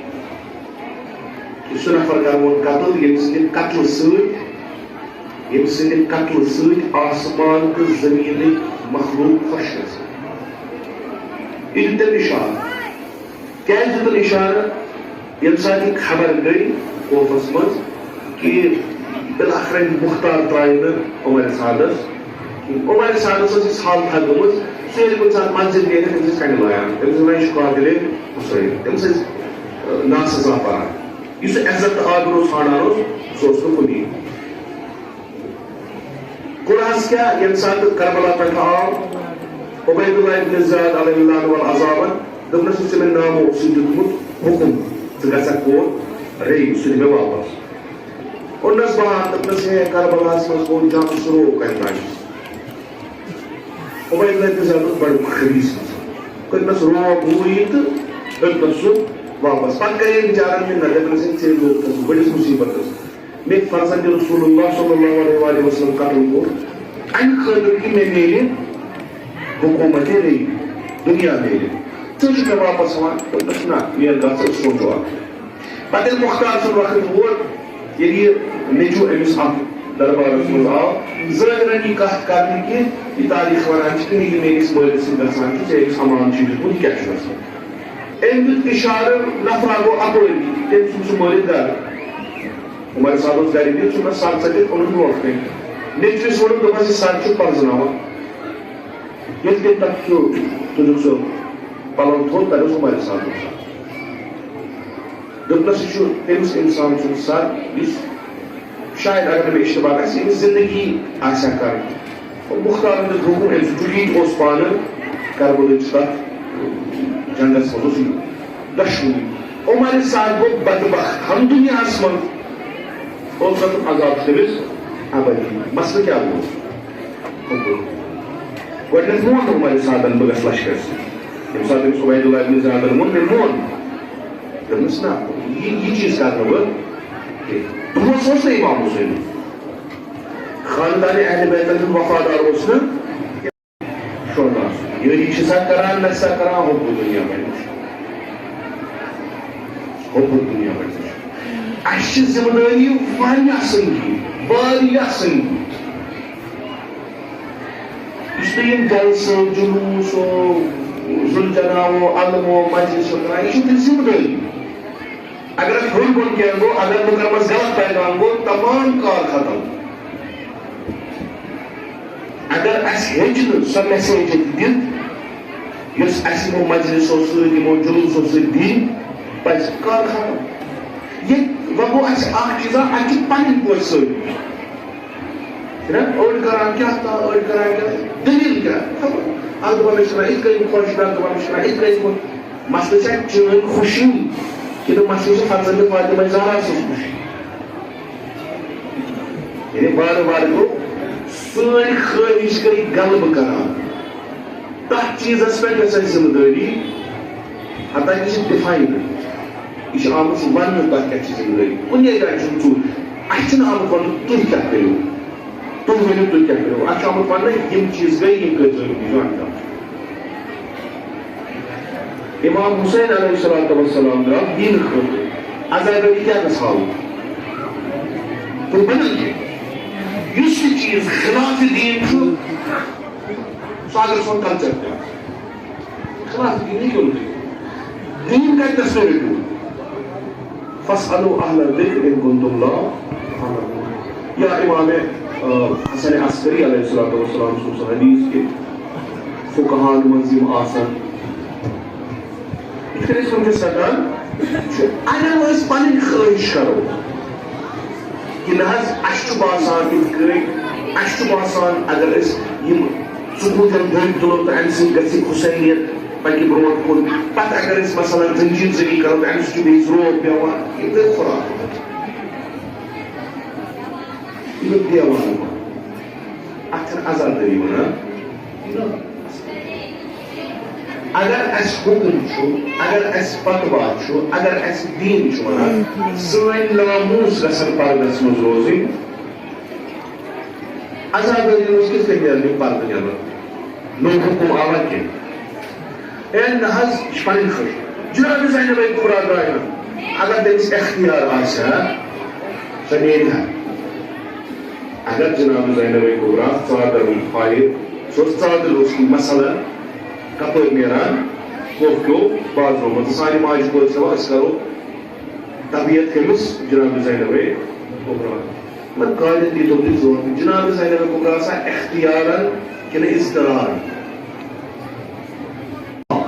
یُس سُہ نفر کرون قتل، ییٚمہِ سٕنٛدِ قتلہٕ سۭتۍ، ییٚمہِ سٕنٛدِ قتلہٕ سۭتۍ آسمان تہٕ زٔمیٖنٕکۍ مخلوق خۄش گژھن۔ یہِ دیُت تٔمۍ اِشارٕ۔ کیٛازِ دیُتُن اِشارٕ؟ ییٚمہِ ساتہٕ یہِ خبر گٔے کوفس منٛز کہِ بالآخر مختار ترٛایہِ نہٕ عمر سعدس کِہیٖنۍ۔ عمر سعدس ٲس یِژھ حالتھا گٔمٕژ، سُہ ییٚلہِ کُنہِ ساتہٕ مسجد نیرِ، تٔمِس ٲسۍ کنہِ لایان، تٔمِس ٲسۍ ونان، "یہِ چھُ قاتلِ حسین"، تٔمِس ٲسۍ، آ، ناسزا پران۔ یُس سُہ عزت تہٕ آبرو ژھانڈان اوس، سُہ اوس نہٕ کُنی۔ کوٚرہس کیٛاہ؟ ییٚمہِ ساتہٕ کربلا پٮ۪ٹھ آو عبید اللہ ابن زیاد علیہ اللعنہ والعذابن، دوٚپنس، "یُس ژےٚ مےٚ نامہٕ اوسُے دیُتمُت حُکُم، ژٕ گژھکھ کوٚت؟ رے، سُہ دِ مےٚ واپس۔" اوٚننس بہار، دوٚپنس، "ہے، کربلاہس منٛز گوٚو جنگ، سُہ روو کتہِ تام؟" عبید اللہ ابن زیاد اوس بڑٕ خبیث انسان۔ کوٚرنس روب ہُہ یہِ تہٕ دیُتنس سُہ واپس۔ پتہٕ کرے بِچارن مِنت، دوٚپنس، "ہے، ژےٚ لوگتھس بٔڑِس مُصیبتس۔" مےٚ فرزند رسول اللہ صلی اللہ علیہ وآلہ وسلم قتل کوٚر، امہِ خٲطرٕ کہِ مےٚ میلہِ حکومت رے، دُنیا میلہِ۔ ژٕ چھُکھ مےٚ واپس ہٮ۪وان؟ دوٚپنس، "نہ، مےٚ گژھ، أسۍ سونٛچو اکھ۔" پتہٕ ییٚلہِ مختار سُنٛد وقت ووت، ییٚلہِ یہِ نیٚچو أمِس اتھ دربارس منٛز آو، ظٲہرن یہِ کتھ کرنہٕ کہِ یہِ تاریخ ونان چھِ کہِ یہِ میٲنِس مٲلِس سۭتۍ گژھان چھُ، ژےٚ أمِس امان چھُے دیُتمُت، یہِ کیٛاہ چھُ گژھان؟ أمۍ دیُت اِشارٕ، نفرا گوٚو اپٲری، تٔمۍ ژھُن سُہ مٲرِتھ گرٕ۔ عمر صاحب اوس گرِ بِہِتھ، ژھُننس سر ژٔٹِتھ، اوٚنُن برونٛٹھ کَنہِ۔ نیٚچوِس ووٚنُن، دوٚپنس، "یہِ سر چھُ پرزٕناوان۔" ییٚلہِ تٔمۍ تَتھ سُہ تُجُکھ سُہ پلو تھوٚد، تَتہِ اوس عمر صاحب اوسان۔ دوٚپنس، "یہِ چھُ تٔمِس اِنسان سُنٛد سر، یُس شاید، اگر نہٕ مےٚ اشتباہ آسہِ، أمِس زندگی آسہِ ہا کرٕنۍ۔" مختارن دیُت حُکُم، أمۍ سُنٛد چُکیٖد اوس پانہٕ کربلٕچ تَتھ جنگس منٛز اوس یہِ دۄشوٕنی۔ عمر سعد گوٚو بدبخت ہم دُنیاہس منٛز۔ اوس تَتھ عذاب چھُ تٔمِس ابدی۔ مسلہٕ کیٛاہ گوٚو؟ گۄڈٕنٮ۪تھ مون نہٕ عمر سعدن بہٕ گژھٕ لشکرس سۭتۍ۔ ییٚمہِ ساتہٕ أمِس عبید اللہ ابن زیادن ووٚن، مےٚ مون۔ دوٚپمَس، "نہ، یہِ، یہِ چیٖز کرٕ نہٕ بہٕ کینٛہہ۔" دۄہس اوس نہٕ امام حسین۔ خاندان اہل بیتن ہُنٛد وفادار اوس نہٕ شوہداہس۔ یٲری چھِ سا کران، نہ چھِ سا کران، حب دُنیا بنہِ۔ حب دُنیا بنہِ۔ اَسہِ چھِ ذمہٕ دٲری واریاہ سنگین، واریاہ سنگین۔ یُس تۄہہِ یِم جلسہٕ، جلوٗس، ذوالجناح و علم و مجلس و کران، یہِ چھُ تیٚلہِ ذمہٕ دٲری۔ اگر اَتھ ہیوٚر بۄن کینٛہہ گوٚو، اگر مُکرمس غلط پیغام گوٚو، تمام کار ختم۔ اگر اَسہِ ہیٚچھ نہٕ سۄ message تہِ دِتھ، یۄس اَسہِ یِمو مجلسو سۭتۍ، یِمو جلوسو سۭتۍ دِنۍ پَزِ، کار ختم۔ ییٚتہِ وۄنۍ گوٚو اَسہِ اَکھ چیٖزا، اَتہِ چھِ پَنٕنۍ پوشہِ سۭتۍ۔ چھِنہ أڑۍ کران کیٛاہ تام، أڑۍ کران کیٛاہ، دٔلیٖل کیٛاہ؟ خبر۔ اَکھ دَپان، مےٚ چھِنہ یِتھ کٔنۍ خۄش، بیٛاکھ دَپان، مےٚ چھِنہ یِتھ کٔنۍ خۄش۔ مسلہٕ چھا چٲنۍ خوشی کِنہٕ مسلہٕ چھُ حضرت فاطمہ زہرا سٕنٛز خوشی؟ یعنی وارٕ وارٕ گوٚو سٲنۍ خٲہِش گٔے غلبہٕ کران۔ تَتھ چیٖزَس پٮ۪ٹھ یۄس اَسہِ ذِمہٕ دٲری، حتیٰ کہِ یہِ چھِ define، یہِ چھِ آمٕژ وَننہٕ تۄہہِ کیٛاہ چھِ ذِمہٕ دٲری۔ کُنے جایہِ چھُنہٕ ژوٗر۔ اَسہِ چھُنہٕ آمُت وَننہٕ تُہۍ کیٛاہ کٔرِو، تُہۍ ؤنِو تُہۍ کیٛاہ کٔرِو۔ اَسہِ چھُ آمُت وَننہٕ یِم چیٖز گٔے، یِم کٔرۍزیو، یِم کٔرۍزیو انجام۔ امام حسین علیہ الصلوۃ والسلام درٛاو دیٖنہٕ خٲطرٕ۔ عزادٲری کیٛاہ گژھِ ہاوُن؟ تہٕ بَنَن کینٛہہ۔ یُس تہِ چیٖز خلاف دیٖن چھُ، سُہ اگر سون culture تہِ آسہِ۔ خلاف دیٖنٕے کیوں نہٕ؟ دیٖن کَتہِ نَس کٔرِو؟ فاسألوا اہل الذکر ان کنتم لا تعلمون۔ یا امام، آ، حسن عسکری علیہ الصلوۃ والسلام سُنٛد سُہ حدیث کہِ فقہاہن منٛز یِم آسن، یِتھ کٔنۍ أسۍ وٕنکیٚس ہٮ۪کان چھِ، اگر نہٕ أسۍ پنٕنۍ خٲہِش کرو، کہِ نہ حظ، اَسہِ چھُ باسان یِتھ کٔنۍ، اَسہِ چھُ باسان اگر أسۍ یِم ژُکوٗٹھٮ۪ن بٔلۍ تُلو تہٕ اَمہِ سۭتۍ گژھِ حسینیت پَکہِ برونٛٹھ کُن۔ پَتہٕ اگر أسۍ مثلاً زٔمیٖن زٔمیٖن کَرو تہٕ اَمہِ سۭتۍ چھُ بیٚیِس روب پٮ۪وان۔ یہِ گٔے خُرافات۔ یہِ گوٚو دیوانہٕ۔ اَتھ چھَنہٕ عزادٲری وَنان۔ اگر اَسہِ حُکُم چھُ، اگر اَسہِ فتویٰ چھُ، اگر اَسہِ دیٖن چھُ وَنان، سٲنۍ ناموٗس گژھن پردس منٛز روزٕنۍ۔ عزادٲری منٛز کِتھ کٔنۍ نیرن یِم پردٕ نٮ۪بر؟ نوٚو حُکُم آوا کینٛہہ؟ اے نہ حظ، یہِ چھِ پنٕنۍ خٲہِش۔ جناب زینب کبریٰ درٛاے نہٕ، اگر تٔمِس اختیار آسہِ ہا، سۄ نیرِ ہا۔ اگر جناب زینب کبریٰ ژادر ہُنٛد فایِد، سُہ اوس ژادر اوس مثلاً کپٲرۍ نیران، کوٚت کیو بازرو منٛز۔ سانہِ ماجہِ کورِ چھِ دَپان، أسۍ کرو تربیت کٔمِس؟ جناب زینب کبریٰ۔ مگر قٲدِر دیٖتو تُہۍ زور۔ جناب زینب کبریٰ آسان اختیارن کِنہٕ اضطرارن؟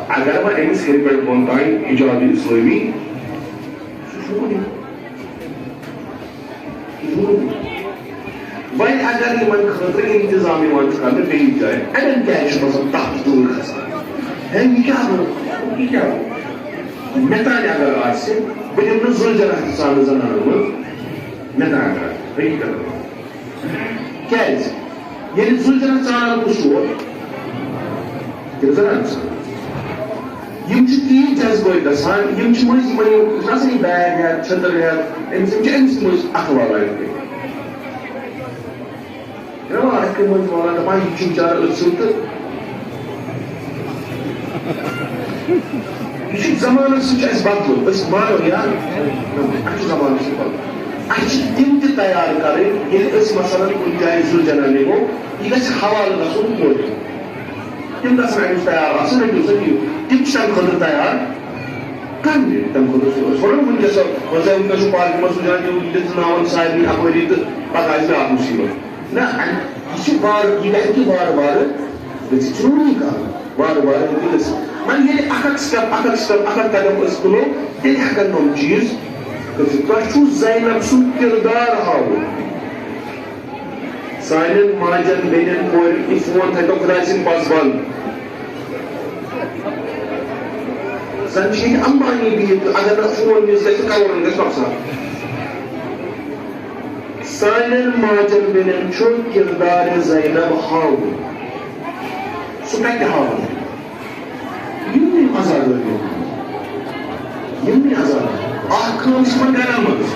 اگر وۄنۍ أمِس ہیٚرِ پٮ۪ٹھ بۄن تام حجاب اسلٲمی، سُہ چھُ وُنہِ۔ سُہ چھُ وُنہِ۔ وۄنۍ اگر یِمن خٲطرٕ انتظام یِوان چھُ کرنہٕ بیٚیِس جایہِ، اَڑٮ۪ن کیٛازِ چھُ مثلاً تپھ تۭر کھسان؟ ہے، یہِ کیٛاہ گوٚو؟ یہِ کیٛاہ گوٚو؟ مےٚ تانۍ اگر آسہِ، بہٕ دِمہٕ نہٕ زُو جناح تہِ ژانہٕ زنانن منٛز۔ مےٚ تانۍ اگر آسہِ، حقیٖقتن۔ کیٛازِ؟ ییٚلہِ زُو جناح ژانان کُس چھُ؟ تِم زنانہٕ ژانان۔ یِم چھِ تیٖتۍ جذبٲتۍ گژھان، یِم چھِ مٔنٛزۍ یِمن یِم، یہِ چھُنہ آسان یہِ بیگ ہٮ۪تھ، چھٔتٕر ہٮ۪تھ، أمِس، یِم چھِ أمِس مٔنٛزۍ اَتھٕ والان یِتھ کٔنۍ۔ بیٚہوان اَتھٕ کٔنۍ مٔنٛزۍ والان، دَپان، یہِ چھُ بِچارٕ أتھۍ سُنٛد تہٕ یہِ چھُ زمانَس سۭتۍ چھُ اَسہِ بدلُن۔ أسۍ مانو یا نہ، اَسہِ چھُ زمانَس سۭتۍ بدلُن۔ اَسہِ چھِ تِم تہِ تیار کَرٕنۍ، ییٚلہِ أسۍ مثلاً کُنہِ جایہِ زُو جناح نِمو، یہِ گژھِ حوالہٕ گژھُن کوٚت۔ تِم گژھن أمِس تیار آسٕنۍ، رٔٹِو سا دِیِو۔ تِم چھِ تَمہِ خٲطرٕ تیار کَرنہِ۔ تَمہِ خٲطرٕ چھِ أسۍ وَنان وٕنکیٚس، وۄنۍ زَن وٕنکیٚس چھُ پارکہِ منٛز زُو جناح نِمُن، تِم دِتھ ناوَن سارنٕے اَپٲری تہٕ پَتہٕ آسہِ بیٛاکھ مُصیٖبت۔ نہ، اَمہِ، یہِ چھِ وارٕ، یہِ گژھِ وارٕ وارٕ گٔژھِتھ، ضروٗری کَرُن۔ وارٕ وارٕ ہیٚکہِ گٔژھِتھ۔ وۄنۍ ییٚلہِ اَکھ اَکھ step، اَکھ اَکھ step، اَکھ اَکھ قدم أسۍ تُلو، تیٚلہِ ہٮ۪کَن یِم چیٖز گٔژھِتھ۔ تۄہہِ چھُو زینب سُنٛد کِردار ہاوُن۔ سانٮ۪ن ماجَن، بیٚنٮ۪ن، کورٮ۪ن یہِ فون تھٲیتو خۄداے سٕنٛدِ پاسہٕ بنٛد۔ زَن چھِ ییٚتہِ اَمبانی بِہِتھ، اگر نہٕ فون نِس گژھِ، کَرورَن گژھِ نۄقصان۔ سانٮ۪ن ماجن بیٚنٮ۪ن چھُ کِردارِ زینب ہاوُن۔ سُہ کتہِ ہاوُن؟ یِمنٕے عزادٲرۍ۔ یِمنٕے عزادٲرۍ۔ اکھ کٲم چھِ تِمن گرن منٛز۔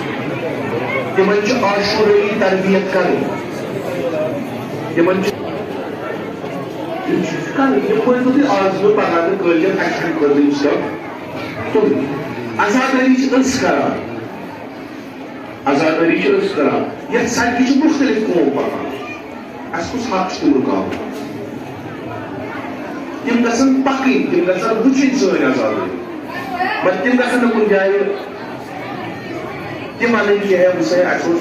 تِمن چھِ عاشورٲیی تربیت کرٕنۍ۔ تِمن چھِ، یِم چھِ کرٕنۍ۔ یِم ؤنۍتو تُہۍ آز نہٕ پگاہ نہٕ کٲلۍ کٮ۪تھ اَسہِ چھُنہٕ خٲطرٕ یہِ step تُلٕنۍ۔ عزادٲری چھِ أسۍ کران۔ عزادٲری چھِ أسۍ کران۔ یَتھ سڑکہِ چھِ مُختٔلِف قوم پَکان۔ اَسہِ کُس حق چھُ تِم رُکاوُن؟ تِم گژھن پکٕنۍ، تِم گژھن وٕچھِنۍ سٲنۍ آزادی۔ مگر تِم گژھن نہٕ کُنہِ جایہِ تِم ونٕنۍ کینٛہہ، ہے وٕچھ سا، اَسہِ اوس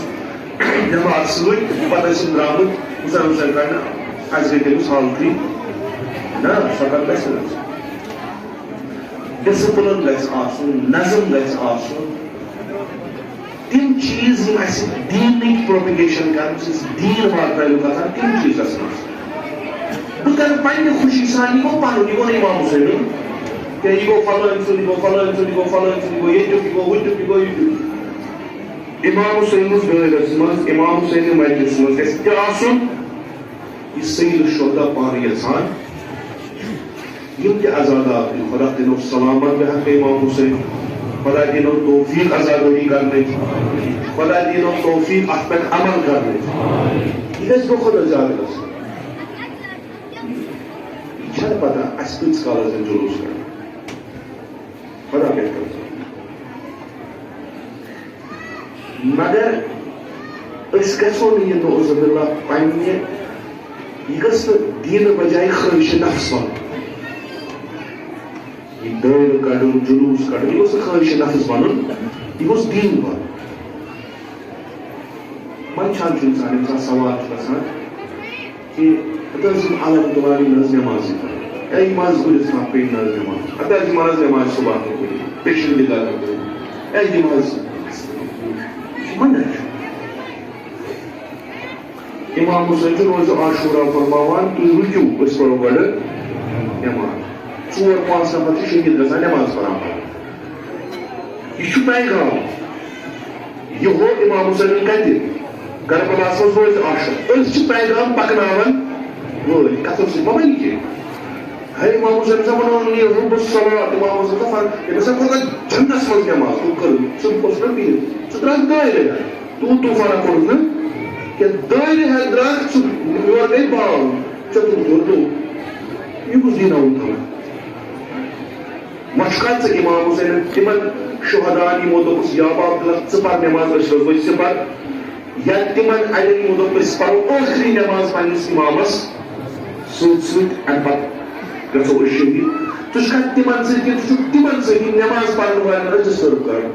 نٮ۪ماز سۭتۍ، پتہٕ ٲسۍ یِم درٛامٕتۍ حسین حسین کرنہٕ، اَسہِ گٔے تٔمِس حالتٕے۔ نہ، سۄ کتھ گژھِ نہٕ۔ ڈسپلن گژھِ آسُن، نظم گژھِ آسُن۔ تِم چیٖز یِم اَسہِ دیٖنٕکۍ پروپیگیشن کران چھِ، دیٖن واتنٲوِو کتھن، تِم چیٖز گژھن آسٕنۍ۔ بہٕ کرٕ پننہِ خوشی سان، یہِ گوٚو پنُن، یہِ گوٚو نہٕ امام حسینُن کینٛہہ، یہِ گوٚو فلٲنۍ سُنٛد، یہِ گوٚو فلٲنۍ سُنٛد، یہِ گوٚو فلٲنۍ سُنٛد، یہِ گوٚو ییٚتیُک، یہِ گوٚو ہُتیُک، یہِ گوٚو ییٚتیُک۔ امام حسین سٕنٛز دٲیرس منٛز، امام حسین سٕنٛدِ مجلسہِ منٛز گژھِ تہِ آسُن۔ یہِ سید الشہداء پانہٕ یژھان، یِم تہِ عزادار تُہۍ، خدا دِنو سلامت بحق امام حسین، خدا دِنو توفیق عزادٲری کرنٕچ، خدا دِنو توفیق اتھ پٮ۪ٹھ عمل کرنٕچ۔ یہِ گژھِ دۄہ کھۄتہٕ دۄہ زیادٕ گژھُن۔ یہِ چھنہٕ پتہ اسہِ کۭتِس کالس زن جلوس کرو۔ خدا بہتر زانہِ۔ مگر أسۍ گژھو نہٕ یہِ نعوذ باللہ پننہِ، یہِ گٔژھ نہٕ دیٖنہٕ بجایہِ خٲہِشہِ نفس بنُن۔ یہِ دٲیرٕ کڑُن، جلوس کڑُن، یہِ گوٚژھ نہٕ خٲہِشہِ نفس بنُن، یہِ گوٚژھ دیٖن بنُن۔ منٛدچھان چھُ اِنسان، ییٚمہِ ساتہٕ سوال چھُ گژھان کہِ ہتہٕ حظ یِم علم تُلان، یِم نہٕ حظ نٮ۪مازٕے پران۔ اے، یِم حظ گُرِس تھپھ پیٚیہِ نہٕ حظ نٮ۪ماز۔ ہتہٕ حظ یِم حظ نٮ۪مازِ صُبح تہِ پٔرِتھ، پیٚشن تہِ گرنہٕ پٔرِتھ۔ اے، یِم حظ، یہِ چھُ منع چھُ۔ امام حسین چھُ روزِ عاشورا فرماوان، تُہۍ رُکِو، أسۍ پرو گۄڈٕ نٮ۪ماز۔ ژور پانٛژھ نفر چھِ شہیٖد گژھان نٮ۪ماز پران پران۔ یہِ چھُ پیغام۔ یہِ ہوو امام حسینن کتہِ؟ کربلاہس منٛز روزِ عاشور۔ أسۍ چھِ پیغام پکناوان وٲلۍ۔ کتھو سۭتۍ مہ بنہِ کینٛہہ۔ ہے امام حسین ہسا بنووُن یہِ رُب الصلوات۔ امام حسین ہسا فر-، أمۍ ہسا کوٚر تتھ جنتس منٛز نٮ۪ماز۔ تُہۍ کٔرِو، ژٕ اوس نہ بِہِتھ۔ ژٕ درٛاکھ دٲیرٕ۔ تیوٗت طوفانہ کوٚرُکھ نہٕ کینٛہہ۔ دٲیرٕ ہٮ۪تھ درٛاکھ ژٕ، یورٕ گٔے باو، ژےٚ تُل ہیوٚر نوٚو۔ یہِ کُس دیٖنہ اوٚن تھوٚو؟ وۄنۍ چھُکھا ژٕ امام حسینن تِمن شہداہن یِمو دوٚپُس، یا باب دِلک، ژٕ پر نٮ۪ماز، أسۍ روزوے سِپر، یا تِمن اَڑٮ۪ن یِمو دوٚپ، أسۍ پرو ٲخری نٮ۪ماز پننِس امامس سۭتۍ سۭتۍ، امہِ پتہٕ گژھو أسۍ شہیٖد؟ ژٕ چھُکھا تِمن سۭتۍ کِنہٕ ژٕ چھُکھ تِمن سۭتۍ یِم نٮ۪ماز پرن والٮ۪ن رجسٹر کرُن؟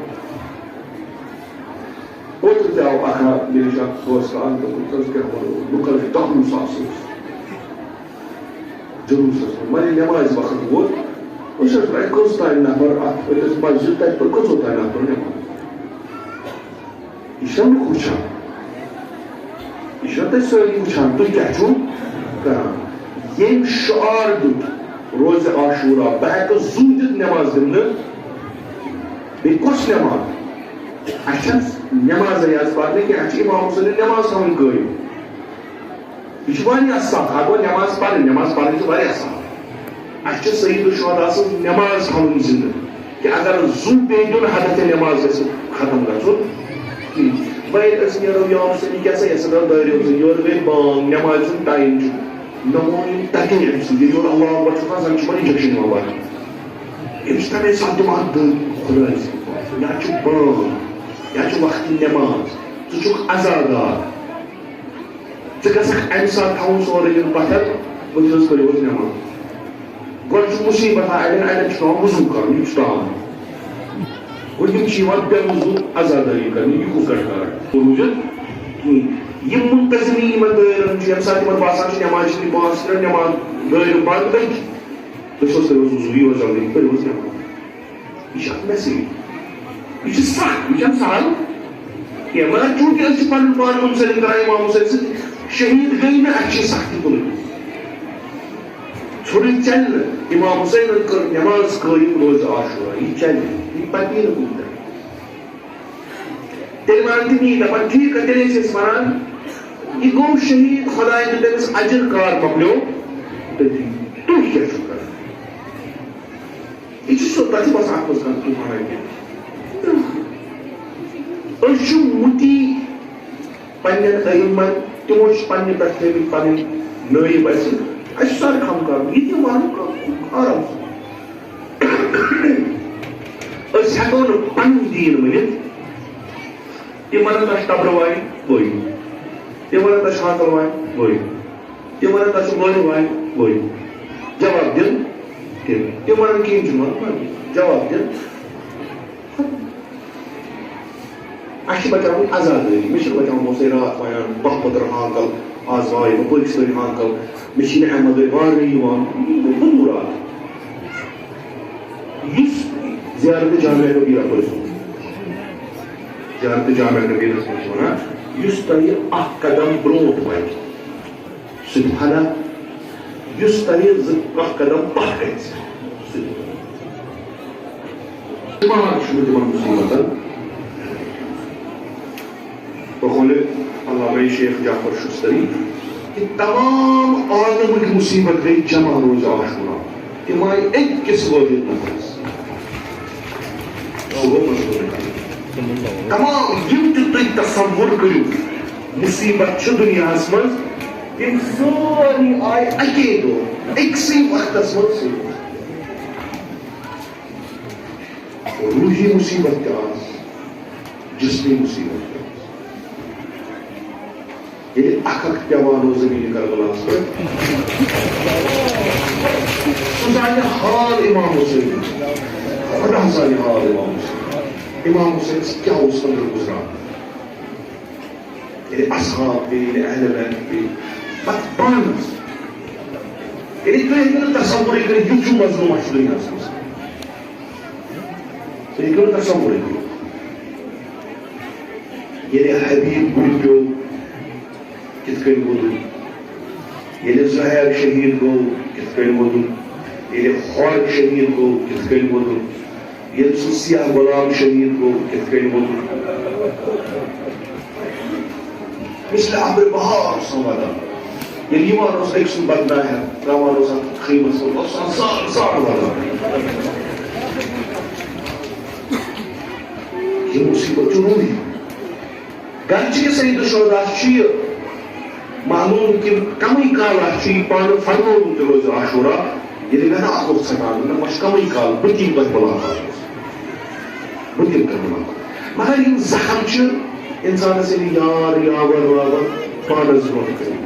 اوترٕ تہِ آو اکھ ہا مےٚ نِش اکھ دوست اکھ، دوٚپُن، "ژٕ کیٛاہ وَنو، لُکن چھِ دَہ وُہ ساس ٲسۍ جلوٗسس منٛز، وۄنۍ ییٚلہِ نٮ۪مازِ وقت ووت، أسۍ ٲسۍ وۄنۍ کٔژ تام نفر اَتھ، أسۍ ٲسۍ مسجد تَتہِ پٮ۪ٹھ کٔژو تام نفرو نٮ۪ماز۔" یہِ چھِنہ لُکھ وٕچھان، یہِ چھِنہ تۄہہِ سٲری وٕچھان، تُہۍ کیٛاہ چھِو کران؟ ییٚمۍ شعار دیُت روزِ عاشورا، بہٕ ہٮ۪کہٕ زُو دِتھ نٮ۪ماز دِنہٕ، بیٚیہِ کۄس نٮ۪ماز؟ اَسہِ چھَنہٕ نٮ۪مازَے یٲژ پَرنہِ کینٛہہ، اَسہِ چھِ اِمام حُسینٕنۍ نٮ۪ماز تھاوٕنۍ قٲیِم۔ یہِ چھُ واریاہ سَخ، اَتھ گوٚو نٮ۪ماز پَرٕنۍ، نٮ۪ماز پَرٕنۍ چھِ واریاہ سَخ۔ اَسہِ چھِ سید الشہداء سٕنٛز نٮ۪ماز تھاوٕنۍ زِندٕ، کہِ اگر زُو پیٚیہِ دیُن، ہَتَتھ تہِ نٮ۪ماز گژھِ ختم گژھُن کِہیٖنۍ۔ وۄنۍ ییٚلہِ أسۍ نیرو یا حُسین، یہِ کیٛاہ سا، یہِ ہسا درٛاو دٲیرٕ یوت، یورٕ گٔے بانگ، نٮ۪مازِ ہُنٛد ٹایم چھُ۔ مےٚ ووٚن، یِم تَتے أمۍ سٕنٛدِ، یورٕ اللہ اکبر چھُ آسان، زَن چھُ یِمَن injection یِوان وَرُن۔ أمِس تَمے ساتہٕ دِمہٕ اَتھ دٔنٛد، خۄداے سٕنٛدِ پاپہٕ۔ یا چھُ بانگ، یا چھُ وقتِ نٮ۪ماز، ژٕ چھُکھ عزادار۔ ژٕ گژھکھ اَمہِ ساتہٕ تھاوُن سورُے یہِ پَتھر، بہٕ چھُس کٔرِو حظ نٮ۪ماز۔ گۄڈٕ چھُ مُصیٖبت، اَڑٮ۪ن، اَڑٮ۪ن چھُ پٮ۪وان وُضوٗ کَرُن، یہِ چھُ تام۔ گوٚو یِم چھِ یِوان بے وضوٗ عزادٲری کرنہِ، یہِ کُس گٹہٕ کار روٗزِتھ کِہیٖنۍ۔ یِم مُنتظمی یِمن دٲیرن چھِ، ییٚمہِ ساتہٕ یِمن باسان چھُ نٮ۪ماز چھِ نہٕ پانٛژھ ترٛےٚ نٮ۪ماز دٲیرٕ بنٛد، أتھۍ دٔچھِ منٛز کٔرِو حظ وضوٗ، یہِ اوس جلدی، کٔرِو حظ نٮ۪ماز۔ یہِ چھِ اکھ message۔ یہِ چھِ سخ، یہِ چھَنہٕ سہل کینٛہہ۔ مگر چوٗنٛکہِ أسۍ چھِ پنُن پان مُنسلِک کران اِمام حُسین سۭتۍ، شہیٖد گٔے نہٕ، اَسہِ چھِ سختی تُلٕنۍ۔ ژھوٚرُے چلہِ نہٕ۔ امام حسینن کٔر نماز قٲیِم روزِ عاشورا۔ یہِ چلہِ نہٕ۔ یہِ پَکہِ نہٕ کُنہِ طرفہٕ۔ تیٚلہِ وَنان تِم یی دَپان، "ٹھیٖک ہا، تیٚلہِ ٲسۍ أسۍ وَنان، یہِ گوٚو شہیٖد، خۄدایَن دیُت أمِس اجر، کار مۄکلیو تٔتی۔ تُہۍ کیٛاہ چھِو کَران؟" یہِ چھُ سُہ، تَتھ چھُ باسان اَتھ منٛز کانٛہہ طوٗفانہ کینٛہہ۔ أسۍ چھِ مُتی پننٮ۪ن ائمن، تِمو چھِ پننہِ پٮ۪ٹھ تھٲومٕتۍ پنٕنۍ نٲیِب اَسہِ۔ اَسہِ چھُ سارِ خم کَرُن، یہِ تہِ وَنُن کانٛہہ آرام سان۔ أسۍ ہٮ۪کو نہٕ پنُن دیٖن ؤنِتھ۔ تِم وَنن، "تۄہہِ چھِ تَبرٕ وایِنۍ، وٲیِو۔" تِم وَنن، "تۄہہِ چھِ ہاکَل وایِنۍ، وٲیِو۔" تِم وَنن، "تۄہہِ چھِ لورِ وایِنۍ، وٲیِو۔" جواب دِن تِم۔ تِم وَنَن کِہیٖنۍ چھُنہٕ وَنُن، نہ، جواب دِن۔ اَسہِ چھِ بَچاوٕنۍ عزادٲری، مےٚ چھِنہٕ بَچاوُن، بہٕ اوسُس راتھ وَنان، بہہ پٔتٕر ہانکَل، آز وایہِ بہٕ پٲکِستٲنۍ ہانکَل، مےٚ چھِنہٕ اَمہِ بغٲر وارنٕے یِوان، بہٕ، بہٕ، بہٕ دوٗر آز۔ یُس زیارت جامعہ کبیرہ پٔرۍزیو، زیارت جامعہ کبیرہَس منٛز چھِ وَنان، یُس تۄہہِ اَکھ قدم برونٛٹھ واتہِ، سُہ تہِ فنا، یُس تۄہہِ زٕ کانٛہہ قدم پتھ گژھِ، سُہ تہِ۔ دٮ۪ماغ چھُنہٕ تِمن مُصیبتن۔ بہٕ وَنہٕ علامہ شیخ جعفر شُستری کہِ تمام عالمٕکۍ مُصیبت گٔے جمع روزِ عاشورا۔ تِم آیہِ أکِس وٲحد نفرس۔ سُہ گوٚو مضموٗن۔ تمام یِم تہِ تُہۍ تصور کٔرِو، مُصیبت چھِ دُنیاہَس منٛز، تِم سٲری آیہِ اَکے دۄہ، أکسٕے وقتَس منٛز سۭتۍ۔ روٗحی مُصیبت تہِ آس، جسمی مُصیبت تہِ آس۔ ییٚلہِ اکھ اکھ پٮ۪وان اوس زٔمیٖنہِ کربلاہَس پٮ۪ٹھ، سُہ زانہِ حال اِمام حُسین، خۄدا زانہِ حال اِمام حُسین۔ اِمام حُسینَس کیٛاہ اوس أنٛدرٕ گُزران؟ ییٚلہِ اصحاب پیٚیہِ، ییٚلہِ اہلِ بیت پیٚیہِ، پتہٕ پانَس۔ ییٚلہِ تُہۍ ہیٚکِو نہٕ تصورٕے کٔرِتھ، یُتھ ہیوٗ مظلوٗم آسہِ دُنیاہَس منٛز۔ تُہۍ ہیٚکِو نہٕ تصورٕے کٔرِتھ۔ ییٚلہِ حبیب گُرِ پیوٚو، کِتھ کٔنۍ ووٚدُن؟ ییٚلہِ زُہیب شہیٖد گوٚو، کِتھ کٔنۍ ووٚدُن؟ ییٚلہِ خۄر شہیٖد گوٚو، کِتھ کٔنۍ ووٚدُن؟ ییٚلہِ سُہ سیاہ غلام شہیٖد گوٚو، کِتھ کٔنۍ ووٚدُن؟ مثلِ ابرِ بہار اوس سُہ وَدان۔ ییٚلہِ یِوان اوس أکۍ سُنٛد بدناہ ہٮ۪تھ، ترٛاوان اوس اَتھ خیٖمَس منٛز، اوس آسان ساڑ ساڑ وَدان۔ یہِ مُصیٖبت چھُ روٗحی۔ گرچہِ کہِ سید الشہدا چھُ یہِ معلوم کہِ کمٕے کالا چھُ یہِ پانہٕ فرمومُت تہِ روزِ عاشورا، ییٚلہِ مےٚ نہٕ اَتھ اوس ژھٹان، مےٚ ما چھُ کمٕے کال، بہٕ کِنۍ تۄہہِ مُلاقات اوس۔ بہٕ کِنۍ تۄہہِ مُلاقات۔ مگر یِم زخم چھِ اِنسانَس ییٚلہِ یار، یاور، واور پانَس برونٛہہ کَنہِ،